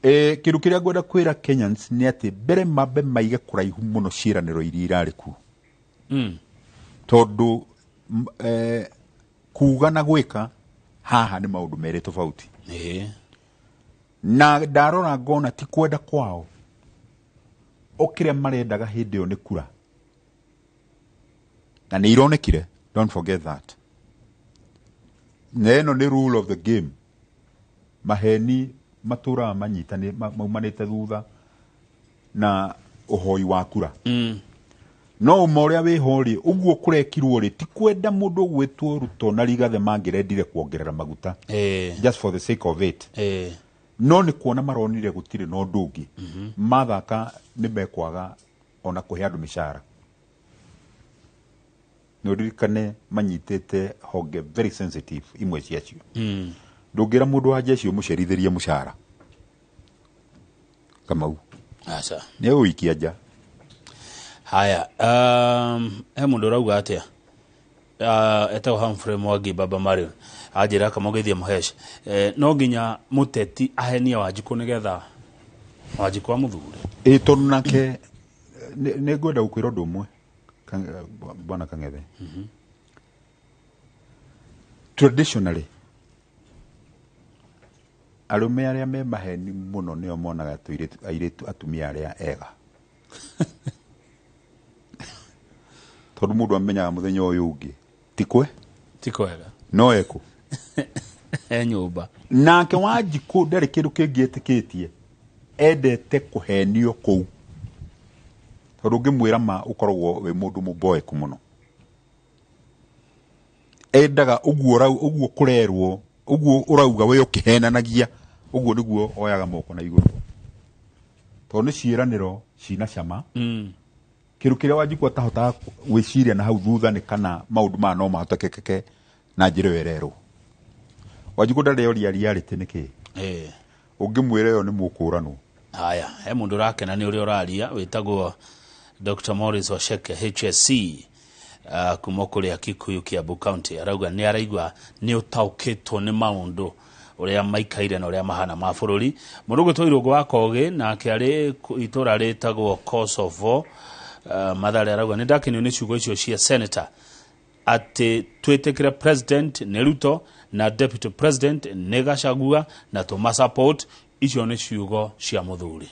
Kĩndũ kĩrĩa ngwenda kwĩra Kenyans nĩ atĩ mbere mambe maige kũraihu mũno ciĩranĩro iria irarĩ kuo, tondũ kuga na gwĩka haha nĩ maũndũ merĩ tofauti. Na ndarora ngona ti kwenda kwao, o kĩrĩa marendaga hĩndĩ ĩyo nĩ kura, na nĩ ironekire. Don't forget that. Na ĩno nĩ rule of the game. Maheni matũraga manyitane maumanĩte thutha na ũhoi wa kura. No ũma ũrĩa wĩho rĩ, ũguo kũrekirwo rĩ, ti kwenda mũndũ ũgwĩtwo Ruto na Rigathĩ mangĩrendire kuongerera maguta just for the sake of it. No nĩ kuona maronire gũtirĩ na ũndũ ũngĩ, mathaka nĩ mekwaga ona kũhe andũ mĩcara. Nĩ ũririkane manyitĩte honge very sensitive imwe ciacio. Ndũngĩra mũndũ wa jeshi ũmũcerithĩrie mũcara, Kamau. Aca. Nĩ ũgũikia nja. Haya, he mũndũ ũrauga atĩa? Etagwo Humphrey Mwangi Baba Marion, anjĩra kamũgeithia Mũhesh, no nginya mũteti ahenie Wanjikũ nĩgetha Wanjikũ amũthure. Ĩ tondũ nake nĩ ngwenda gũkwĩra ũndũ ũmwe, Bwana Kang'ethe. Traditionally arũme arĩa me maheni mũno nĩo monaga airĩtu atumia arĩa ega, tondũ mũndũ amenyaga mũthenya ũyũ ũngĩ ti kwega no ekũ e nyũmba. Nake Wanjikũ ndarĩ kĩndũ kĩngĩ etĩkĩtie, endete kũhenio kũu, tondũ ũngĩmwĩra ma ũkoragwo wĩ mũndũ mũboeku mũno. Endaga ũguo ũguo kũrerwo, ũguo ũrauga we ũkĩhenanagia, ũguo nĩguo oyaga moko na igũrũ, tondũ nĩ ciĩranĩro cina cama. Kĩndũ kĩrĩa Wanjikũ atahotaga gwĩciria na hau thutha nĩ kana maũndũ maya no mahotekeke na njĩra ĩyo ĩrerwo. Wanjikũ ndarĩ oria reality nĩ kĩĩ. Ũngĩmwĩra ĩyo nĩ mũkũranwo. Haya, he mũndũ ũrakena nĩ ũrĩa ũraria wĩtagwo Dr. Morris Wacheke HSC, kuma kũrĩa Kikuyu, Kiambu County. Arauga nĩ araigua nĩ ũtaũkĩtwo nĩ maũndũ ũrĩa maikaire na ũrĩa mahana ma bũrũri. Mũndũ ũgwĩtwo Irũngũ wa Kogĩ nake arĩ itũra rĩtagwo Kosovo, Mathare, arauga nĩ ndakenio nĩ ciugo icio cia senator atĩ twĩtĩkĩre president nĩ Ruto na deputy president nĩ Gachagua na tũma support. Icio nĩ ciugo cia mũthuri.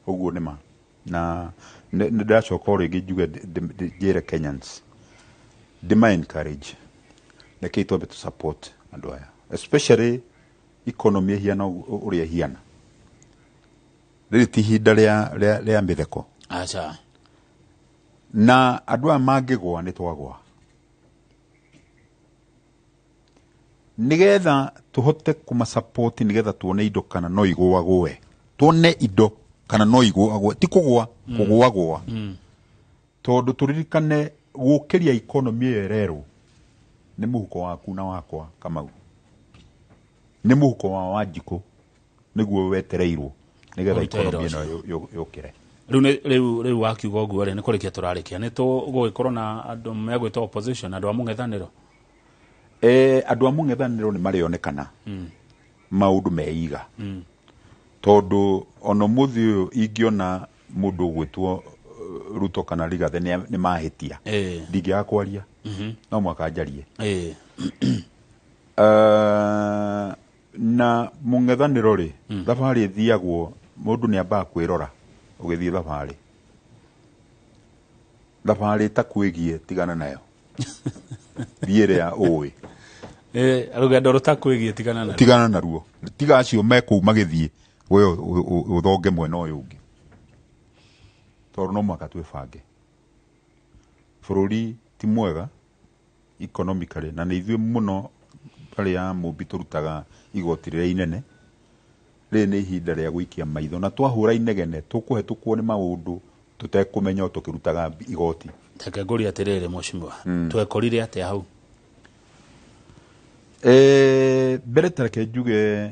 Ũguo nĩ ma, na nĩ ndĩracoka o rĩngĩ njuge njĩre Kenyans, ndĩma encourage, rekei twambe tũ support andũ aya, especially Economy ĩhiana ũrĩa ĩhiana, rĩrĩ ti ihinda rĩa mĩtheko. Aca. Na andũ aya mangĩgwa nĩ twagwa. Nĩgetha tũhote kũmasupport, nĩgetha tuone indo kana no igũagũe, tuone indo kana no igũagũe, ti kũgwa, kũgũagũa. Tondũ tũririkane gũkĩria economy ĩyo ĩrerwo nĩ mũhuko waku na wakwa, Kamau, nĩ mũhuko wa Wanjikũ nĩguo wetereirwo nĩgetha Ũrute wĩra economy ĩno ũcio. yũkĩre. Rĩu rĩu wakiuga ũguo rĩ, nĩ kũrĩkia tũrarĩkia, nĩ tũgũgĩkorwo na andũ megwĩtwo opposition, andũ a mũng'ethanĩro? Andũ a mũng'ethanĩro nĩ marĩonekana maũndũ meiga, tondũ ona ũmũthĩ ũyũ ingĩona mũndũ ũgwĩtwo Ruto kana Rigathĩ nĩ mahĩtia, ndingĩaga kwaria, no mwaka njarie. Na mũng'ethanĩro rĩ, thabarĩ ĩthiagwo, mũndũ nĩ ambaga kwĩrora ũgĩthiĩ thabarĩ. Thabarĩ ĩtakwĩgiĩ tigana nayo, thiĩ ĩrĩa ũĩ. Rũgendo rũtakwĩgiĩ tigana naruo. Tigana naruo, tiga acio mekũu magĩthiĩ, we ũthonge mwena ũyũ ũngĩ, tondũ no mũhaka twĩbange. Bũrũri ti mwega economically, na nĩ ithuĩ mũno mbarĩ ya Mũmbi tũrutaga igoti rĩrĩa inene. Rĩrĩ nĩ ihinda rĩa gũikia maitho, na twahũra inegene tũkũhetũkwo nĩ maũndũ tũtekũmenya o tũkĩrutaga igoti. Reke ngũrie atĩrĩrĩ, mheshimiwa, twekorire atĩa hau? Mbere ta reke njuge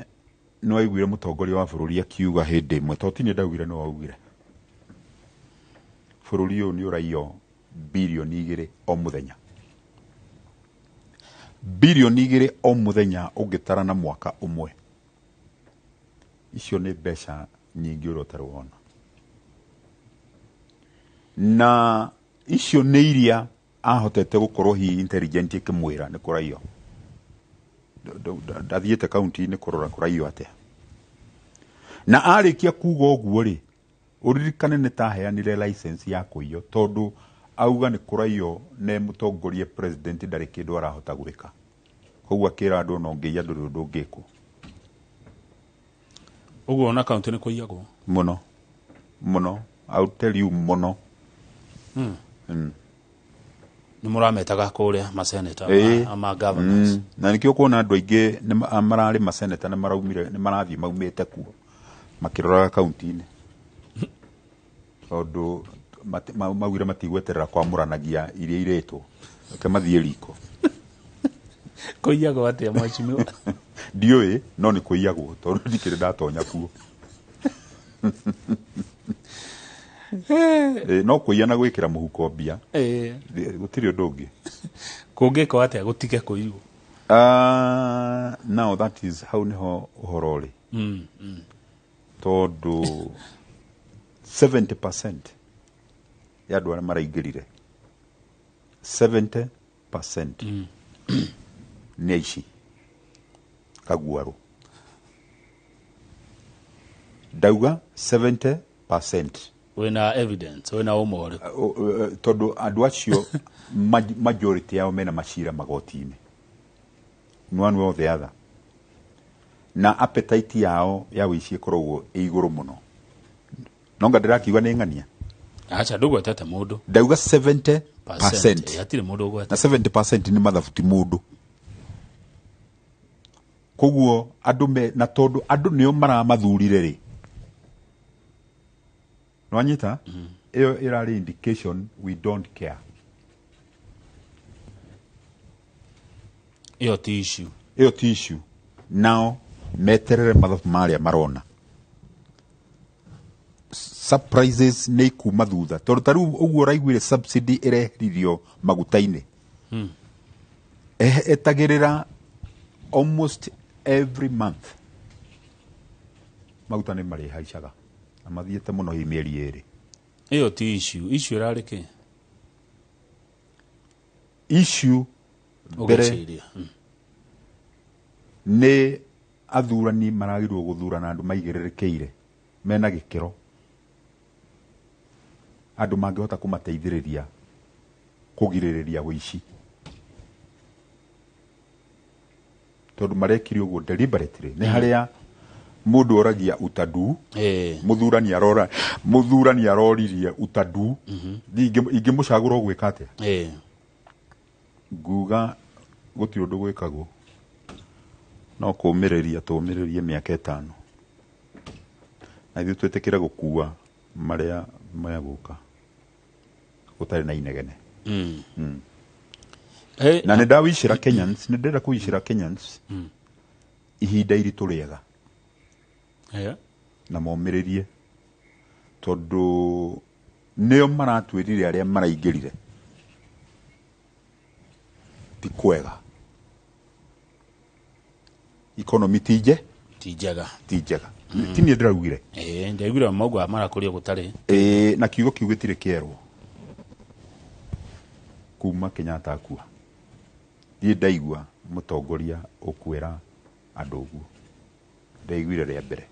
nĩ waiguire mũtongoria wa bũrũri akiuga hĩndĩ ĩmwe, to ti niĩ ndaugire, nĩ waugire bũrũri ũyũ nĩ ũraiywo 2 birioni o mũthenya, 2 birioni o mũthenya. Ũngĩtara na mwaka ũmwe, icio nĩ mbeca nyingĩ ũrĩa ũtarĩ wona, na icio nĩ iria ahotete gũkorwo hihi intelligent ĩkĩmwĩra nĩ kũraiywo. Ndathiĩte kaunti-inĩ kũrora kũraiywo atĩa, na arĩkia kuga ũguo rĩ, ũririkane nĩ taheanire license ya kũiywo, tondũ auga nĩ kũraiywo ne mũtongoria president ndarĩ kĩndũ arahota gwĩka. Koguo akĩra andũ ona ũngĩiya ndũrĩ ũndũ ũngĩkwo. Ũguo ona kaunti nĩ kũiyagwo? Mũno mũno, I will tell you, mũno. Nĩ mũrametaga kũrĩa maseneta, ma governors? Na nĩkĩo kuona andũ aingĩ nĩ mararĩ maseneta nĩ maraumire, nĩ marathiĩ maumĩte kuo makĩroraga kaunti-inĩ, tondũ maugire matigweterera kwamũranagia iria irĩtwo, reke mathiĩ riko. Kũiyagwo atĩa, mheshimiwa? Ndiũĩ, no nĩ kũiyagwo, tondũ ndikĩrĩ ndatonya kuo. No kũiya na gwĩkĩra mũhuko mbia. Gũtirĩ ũndũ ũngĩ. Kũngĩkwo atĩa gũtige kũiywo? Now that is hau nĩho ũhoro ũrĩ, tondũ 70% ya andũ arĩa maraingĩrire, 70% nĩ aici kaguarũ. Ndauga 70%. Wĩna evidence, wĩna ũma ũrĩkũ? Tondũ andũ acio majority yao mena macira magoti-inĩ one way or the other, na appetite yao ya wĩici ĩkoragwo ĩ igũrũ mũno. Nonga ndĩrakiuga nĩ ng'ania. Aca, ndũgwetete mũndũ. Ndauga 70%. Hatirĩ mũndũ ũgwete. Na 70% nĩ mathabu ti mũndũ. Koguo andũ me na, tondũ andũ nĩo maramathurire rĩ, nwanyita ĩyo ĩrarĩ indication we don't care. Ĩyo ti issue. Ĩyo ti issue nao, meterere mathabu marĩa marona surprises nĩ ikuma thutha, tondũ ta rĩu ũguo ũraiguire subsidy ĩreheririo maguta-inĩ. Etagĩrĩra almost every month maguta nĩ marĩhaicaga na mathiĩte mũno hihi mĩeri 2. Ĩyo ti issue. Issue ĩrarĩ kĩ? Issue mbere Ũgĩciria. Nĩ athurani maragĩrĩirwo gũthurana andũ maigĩrĩrĩkĩire, mena gĩkĩro, andũ mangĩhota kũmateithĩrĩria kũgirĩrĩria wĩici. Tondũ marekire ũguo deliberately nĩ harĩa mũndũ oragia utadu. Mũthurani arora, mũthurani aroririe utadu. Ingĩmũcagũra ũgwĩka atĩa? Nguga gũtirĩ ũndũ gwĩkagwo, no kũũmĩrĩria tũũmĩrĩrie mĩaka 5 na ithuĩ twĩtĩkĩre gũkua marĩa megũka gũtarĩ na inegene. Na nĩ ndawicĩra Kenyans, nĩ ndĩrenda kũwicĩra Kenyans ihinda iritũ rĩega na momĩrĩrie, tondũ nĩo maratwĩrire arĩa maraingĩrire ti kwega, economy ti nje Ti njega. Ti njega. Ti niĩ ndĩraugire. Ĩĩ, ndaiguire mauga marakũrio gũtarĩ. Ĩĩ, na kiugo kiu gĩtirĩ kĩerwo kuma Kenyatta akua. Niĩ ndaigua mũtongoria ũkwĩra andũ ũguo, ndaiguire rĩa mbere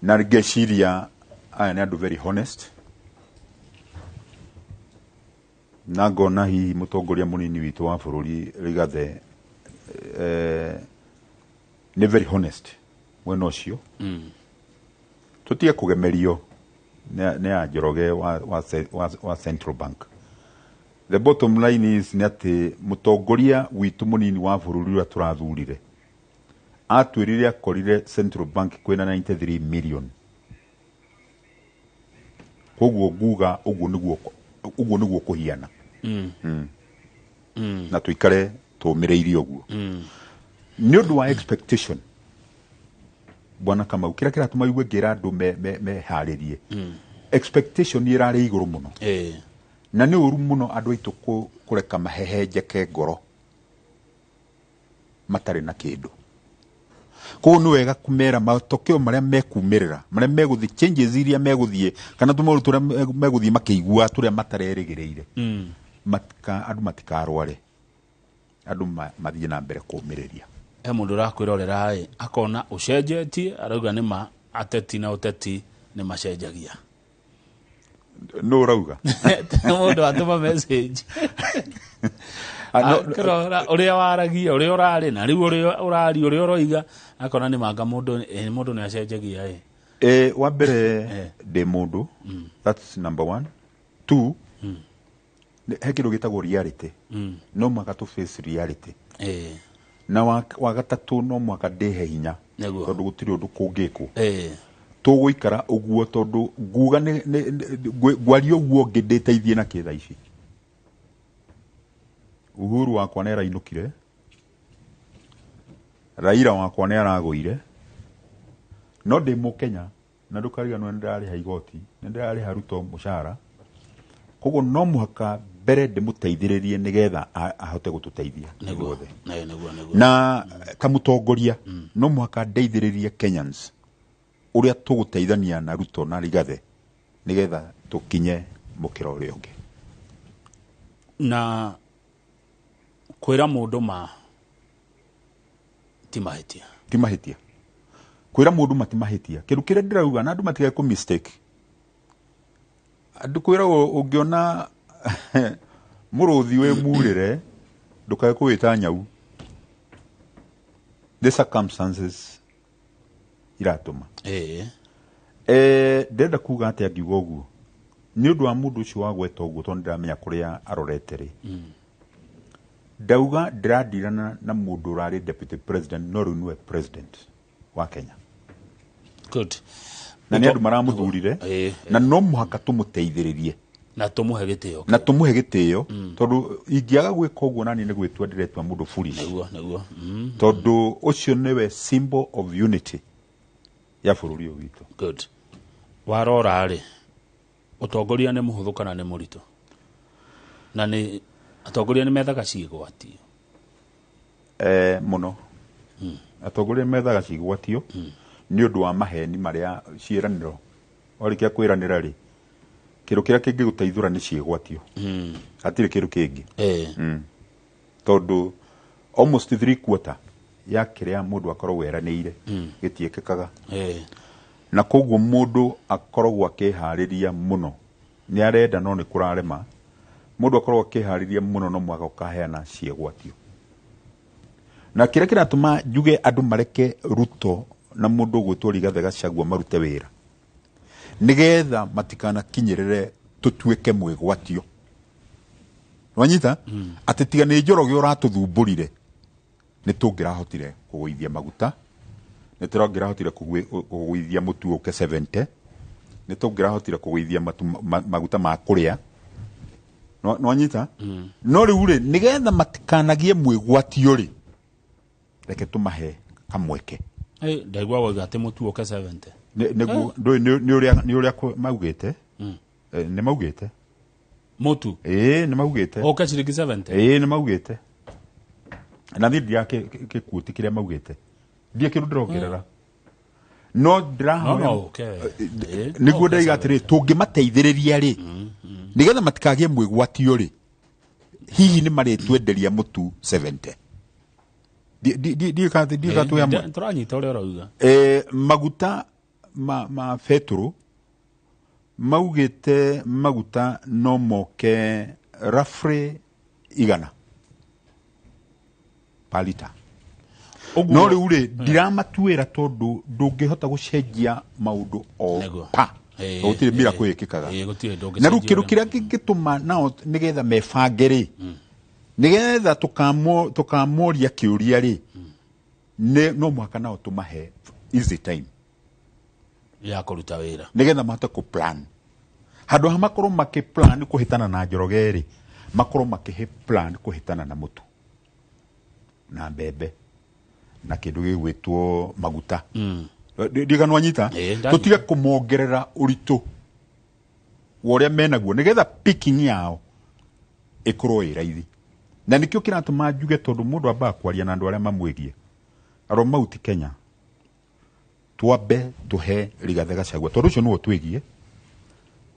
na ngeciria aya nĩ andũ very honest, na ngona hihi mũtongoria mũnini witũ wa bũrũri Rigathĩ nĩ very honest mwena ũcio. Tũtige kũgemerio nĩ ya Njoroge wa Central Bank. The bottom line is nĩ atĩ mũtongoria witũ mũnini wa bũrũri ũrĩa tũrathurire atwĩrire akorire Central Bank kwĩna 93 million. Koguo nguga ũguo nĩguo kũhiana. Na tũikare tũmĩrĩirie ũguo nĩ ũndũ wa expectation. Bwana Kamau, kĩrĩa kĩratũma igue ngĩra andũ meharĩrie, expectation ĩrarĩ igũrũ mũno na nĩ ũru mũno andũ aitũ kũreka mahehenjeke ngoro matarĩ na kĩndũ. Koguo nĩ wega kũmera matokeo marĩa mekumĩrĩra, marĩa megũthiĩ, changes iria megũthiĩ, kana tũmaũndũ tũrĩa megũthiĩ makĩigua tũrĩa matarerĩgĩrĩire. Andũ matikarware, andũ mathiĩ na mbere kũmĩrĩria. He mũndũ ũrakwĩrorera ĩ akona ũcenjetie, arauga nĩ ma ateti na ũteti nĩ macenjagia. Nũ ũrauga? Mũndũ atũma message. Ah, Akĩrora ũrĩa waragia, ũrĩa ũrarĩ na rĩu, ũrĩa ũraria, ũrĩa ũroiga, akona nĩ manga mũndũ mũndũ nĩ acenjagia ĩ. Wa mbere ndĩ mũndũ, that's number one. Two, he kĩndũ gĩtagwo reality. No mũhaka tũ face reality. Na wa gatatũ, no mũhaka ndĩhe hinya tondũ gũtirĩ ũndũ kũngĩkwo. Tũgũikara ũguo tondũ nguga ngwaria ũguo ũngĩ ndĩteithie na kĩ thaa ici. Uhuru wakwa nĩ arainũkire, Raila wakwa nĩ aragũire, no ndĩ mũkenya na ndũkariganĩrwo nĩ ndĩrarĩha igoti, nĩ ndĩrarĩha Ruto mũcara. Koguo no mũhaka mbere ndĩmũteithĩrĩrie nĩgetha ahote gũtũteithia ithuothe. Nĩguo nĩguo. Na ta mũtongoria no mũhaka ndeithĩrĩrie Kenyans ũrĩa tũgũteithania na Ruto na Rigathĩ nĩgetha tũkinye mũkĩra ũrĩa ũngĩ. Na kwĩra mũndũ ma ti mahĩtia. Ti mahĩtia kwĩra mũndũ ma, ti mahĩtia. Kĩndũ kĩrĩa ndĩrauga na andũ matige kũ mistake, andũ kwĩragwo ũngĩona mũrũthi wĩ murĩre ndũkae kũwĩta nyau. The circumstances iratũma. Ndĩrenda kuga atĩa ngiuga ũguo? Nĩ ũndũ wa mũndũ ũcio wa gweta ũguo, tondũ ndĩramenya kũrĩa arorete rĩ, ndauga ndĩrandirana na mũndũ ũrarĩ deputy president no rĩu nĩwe president wa Kenya. Good. Na nĩ andũ maramũthurire na no mũhaka tũmũteithĩrĩrie na tũmũhe gĩtĩo. Na tũmũhe gĩtĩo, tondũ ingĩaga gwĩka ũguo nani nĩ gwĩtua ndĩretua mũndũ foolish. Nĩguo nĩguo. Tondũ ũcio nĩwe symbol of unity ya bũrũri ũyũ witũ. Good. Warora rĩ, ũtongoria nĩ mũhũthũ kana nĩ mũritũ? Na nĩ atongoria nĩ methaga ciĩgwatio? Mũno atongoria methaga cigwatio nĩ ũndũ wa maheni marĩa ciĩranĩro. Warĩkia kwĩranĩra rĩ, kĩndũ kĩrĩa kĩngĩgũteithũra nĩ ciĩgwatio, hatirĩ kĩndũ kĩngĩ. Tondũ almost three quarter ya kĩrĩa mũndũ akoragwo eranĩire gĩtiĩkĩkaga. Na koguo mũndũ akoragwo akĩharĩria mũno, nĩ arenda no nĩ kũrarema. Mũndũ akoragwo akĩharĩria mũno, no mũhaka ũkaheana ciĩgwatio. Na kĩrĩa kĩratũma njuge andũ mareke Ruto na mũndũ ũgwĩtwo Rigathĩ Gachagua marute wĩra, nĩgetha matikanakinyĩrĩre tũtuĩke mwĩgwatio. Wanyita? Atĩ tiga nĩ Njoroge ũratũthumbũrire, nĩ tũngĩrahotire kũgũithia maguta, nĩ tũrangĩrahotire kũgũithia mũtu ũke 70, nĩ tũngĩrahotire kũgũithia maguta ma kũrĩa. Nĩwanyita? No rĩu rĩ, nĩgetha matikanagie mwĩgwatio rĩ, reke tũmahe kamweke. Ĩ, ndaigua wauga atĩ mũtu ũke 70. Nĩguo ndũĩ nĩ ũrĩa maugĩte. Nĩ maugĩte Mũtu ĩĩ, nĩ maugĩte ũke ciringi 70. Ĩĩ, nĩ maugĩte, na niĩ ndiragĩkuũti kĩrĩa maugĩte, ndiĩ kĩndũ ndĩrongerera, no No ndĩrahoya no ũke. Ĩ, no nĩguo ũke ndaiga atĩrĩ, 70. tũngĩmateithĩrĩria rĩ, nĩgetha matikagĩe mwĩgwatio rĩ, hihi nĩ marĩtwenderia mũtu 70. Ndiĩ kana twĩ hamwe. Tũranyita ũrĩa ũrauga. Maguta ma betũrũ maugĩte maguta no moke roughly 100 per lita. Ũguo No rĩu rĩ, ndiramatuĩra tondũ ndũngĩhota gũcenjia maũndũ o Nĩguo. pa. Ĩĩ, Gũtirĩ miracle ĩĩ. ĩkĩkaga. Ĩĩ, gũtirĩ, Na rĩu ndũngĩcenjia kĩndũ ũrĩa. kĩrĩa kĩngĩtũma nao nĩgetha mebange rĩ, nĩgetha tũkamoria kĩũria rĩ, nĩ no mũhaka nao tũmahe easy time Ya kũruta wĩra. Nĩgetha mahote kũ plan. Handũ ha makorwo makĩ plan kũhĩtana na Njoroge rĩ, makorwo makĩhe plan kũhĩtana na mũtu na mbembe na kĩndũ gĩgwĩtwo maguta. Ndiganwa nyita. Ĩĩ, ndanyita. Tũtige kũmongerera ũritũ wa ũrĩa menaguo, nĩgetha picking yao ĩkorwo ĩ raithi. Na nĩkĩo kĩratũma njuge, tondũ mũndũ ambaga kwaria na andũ arĩa mamwĩgie arĩa mauti Kenya, twambe tũhe Rigathĩ Gachagua, tondũ ũcio nĩwe twĩgie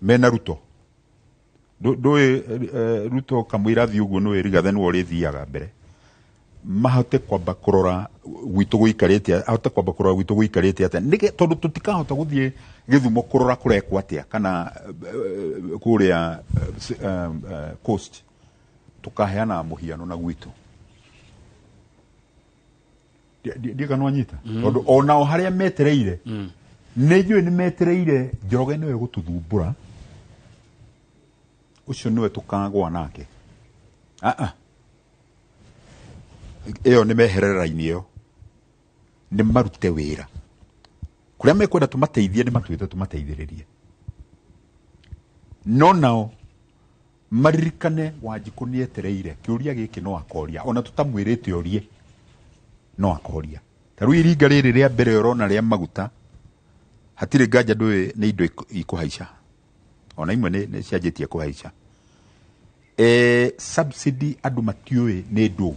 mena Ruto. Ndũĩ Ruto kamũira thiĩ ũguo, nĩwe Rigathĩ nĩwe ũrĩthiaga mbere, mahote kwamba kũrora gwitũ gũikarĩte, ahote kwamba kũrora gwitũ gũikarĩte atĩa. Tondũ tũtikahota gũthiĩ Gĩthumo kũrora kũrekwo atĩa, kana kũrĩa coast, tũkaheana mũhiano na gwitũ. Ndiĩ kana wanyita, tondũ onao harĩa metereire, nĩ njũĩ nĩ metereire Njoroge nĩwe gũtũthumbũra, ũcio nĩwe tũkagwa nake. Ah, ah. Ĩyo nĩ meherera raini ĩyo, nĩ marute wĩra kũrĩa mekwenda tũmateithie, nĩ matuĩte tũmateithĩrĩrie, no nao maririkane Wanjikũ nĩ etereire kĩũria gĩkĩ, no akoria ona tũtamwĩrĩte orie, no akoria. Ta rĩu iringa rĩrĩ rĩa mbere ũrona rĩa maguta, hatirĩ nganja ndũĩ nĩ indo ikũhaica, ona imwe nĩ cianjĩtie kũhaica. Subsidy andũ matiũĩ nĩ ndũ.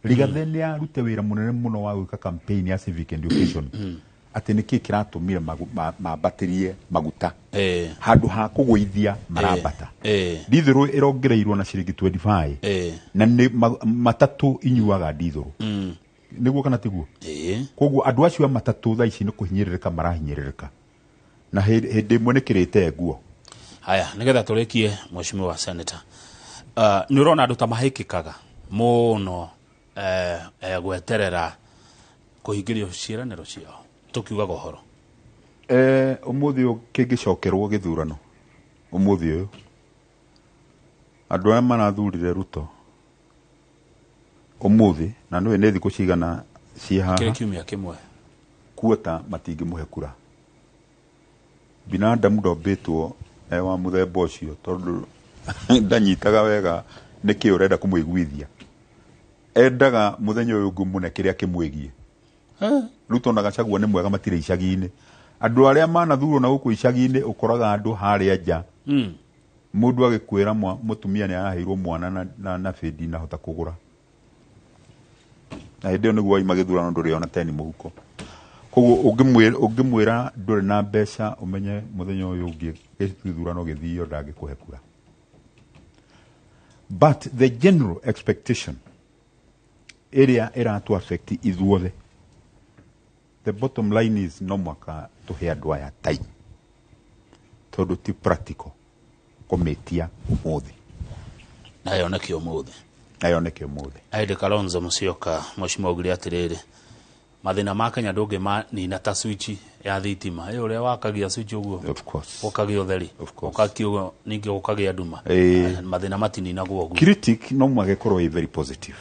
Rigathĩ nĩ arute wĩra mũnene mũno wa gwĩka campaign ya civic education, atĩ nĩkĩ kĩratũmire mambatĩrie maguta handũ ha kũgũithia marambata. Ndithũrũ ĩrongereirwo na ciringi 25, na nĩ matatũ inyuaga ndithũrũ, nĩguo kana tiguo? Koguo andũ acio a matatũ thaa ici nĩ kũhinyĩrĩrĩka marahinyĩrĩrĩka, na hĩndĩ ĩmwe nĩ kĩrĩte nguo. Haya, nigetha tũrĩkie, mheshimiwa senator, nĩ ũrona andũ ta mahĩkĩkaga mũno gweterera kũhingĩrio ciĩranĩro ciao, tũkiugaga ũhoro? Ũmũthĩ ũyũ kĩngĩcokerwo gĩthurano ũmũthĩ ũyũ, andũ arĩa marathurire Ruto ũmũthĩ, na nĩũĩ nĩ thikũ cigana ciĩ haha? Kĩrĩ kiumia kĩmwe. Kuota matingĩmũhe kura. Binadamu ndombĩtwo e wa mũthemba ũcio, tondũ ndanyitaga wega nĩkĩ ũrenda kũmũiguithia. Endaga mũthenya ũyũ ũngĩ mũne kĩrĩa kĩmwĩgiĩ. Ruto na Gachagua nĩ mwega matirĩ icagi-inĩ. Andũ arĩa manathurwo na gũkũ icagi-inĩ, ũkoraga andũ harĩa nja, mũndũ agĩkwĩra mũtumia nĩ araheirwo mwana na bĩndi nahota kũgũra, na hĩndĩ ĩyo nĩguo waima gĩthurano, ndũrĩ ona teni mũhuko. Koguo ũngĩmwĩra ndũrĩ na mbeca, ũmenye mũthenya ũyũ ũngĩ gĩthurano gĩthio ndangĩkũhe kura. But the general expectation ĩrĩa ĩratũ affect ithuothe, the bottom line is no mwaka tũhe andũ aya time, tondũ ti practical kũmĩtia ũmũthĩ. Na yoneke ũmũthĩ. Na yoneke ũmũthĩ. Hĩndĩ Kalonzo Musyoka, mheshimiwa, augire atĩrĩrĩ, mathĩna ma Kenya ndũngĩmanina ta switch ya thitima ĩ ũrĩa wakagia switch ũguo. Of course. Gũkagĩa ũtheri, ũkakia ũguo ningĩ gũkagĩa nduma. Mathĩna matininagwo ũguo. Critic no mũhaka ĩkorwo ĩ very positive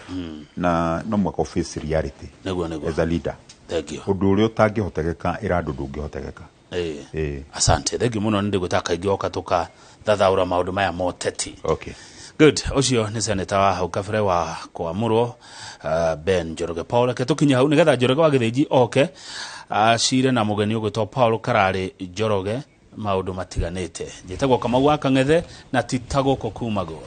na no mũhaka face reality. Nĩguo, nĩguo. As a leader. Thank you. Ũndũ ũrĩa ũtangĩhotekeka ĩra andũ ndũngĩhotekeka. Asante, thank you mũno. Nĩ ndĩgwĩta kaingĩ oka tũkathathaũra maũndũ maya ma ũteti. Okay. Good. Ũcio nĩ seneta wa hau kabere wa kwamũrwo, Ben Njoroge Paul. Reke tũkinye hau nĩgetha Njoroge wa Gĩthĩnji oke acire na mũgeni ũgwĩtwo Paul Kararĩ Njoroge maũndũ matiganĩte. Njĩtagwo Kamau wa Kang'ethe na ti ta gũkũ kumagwo.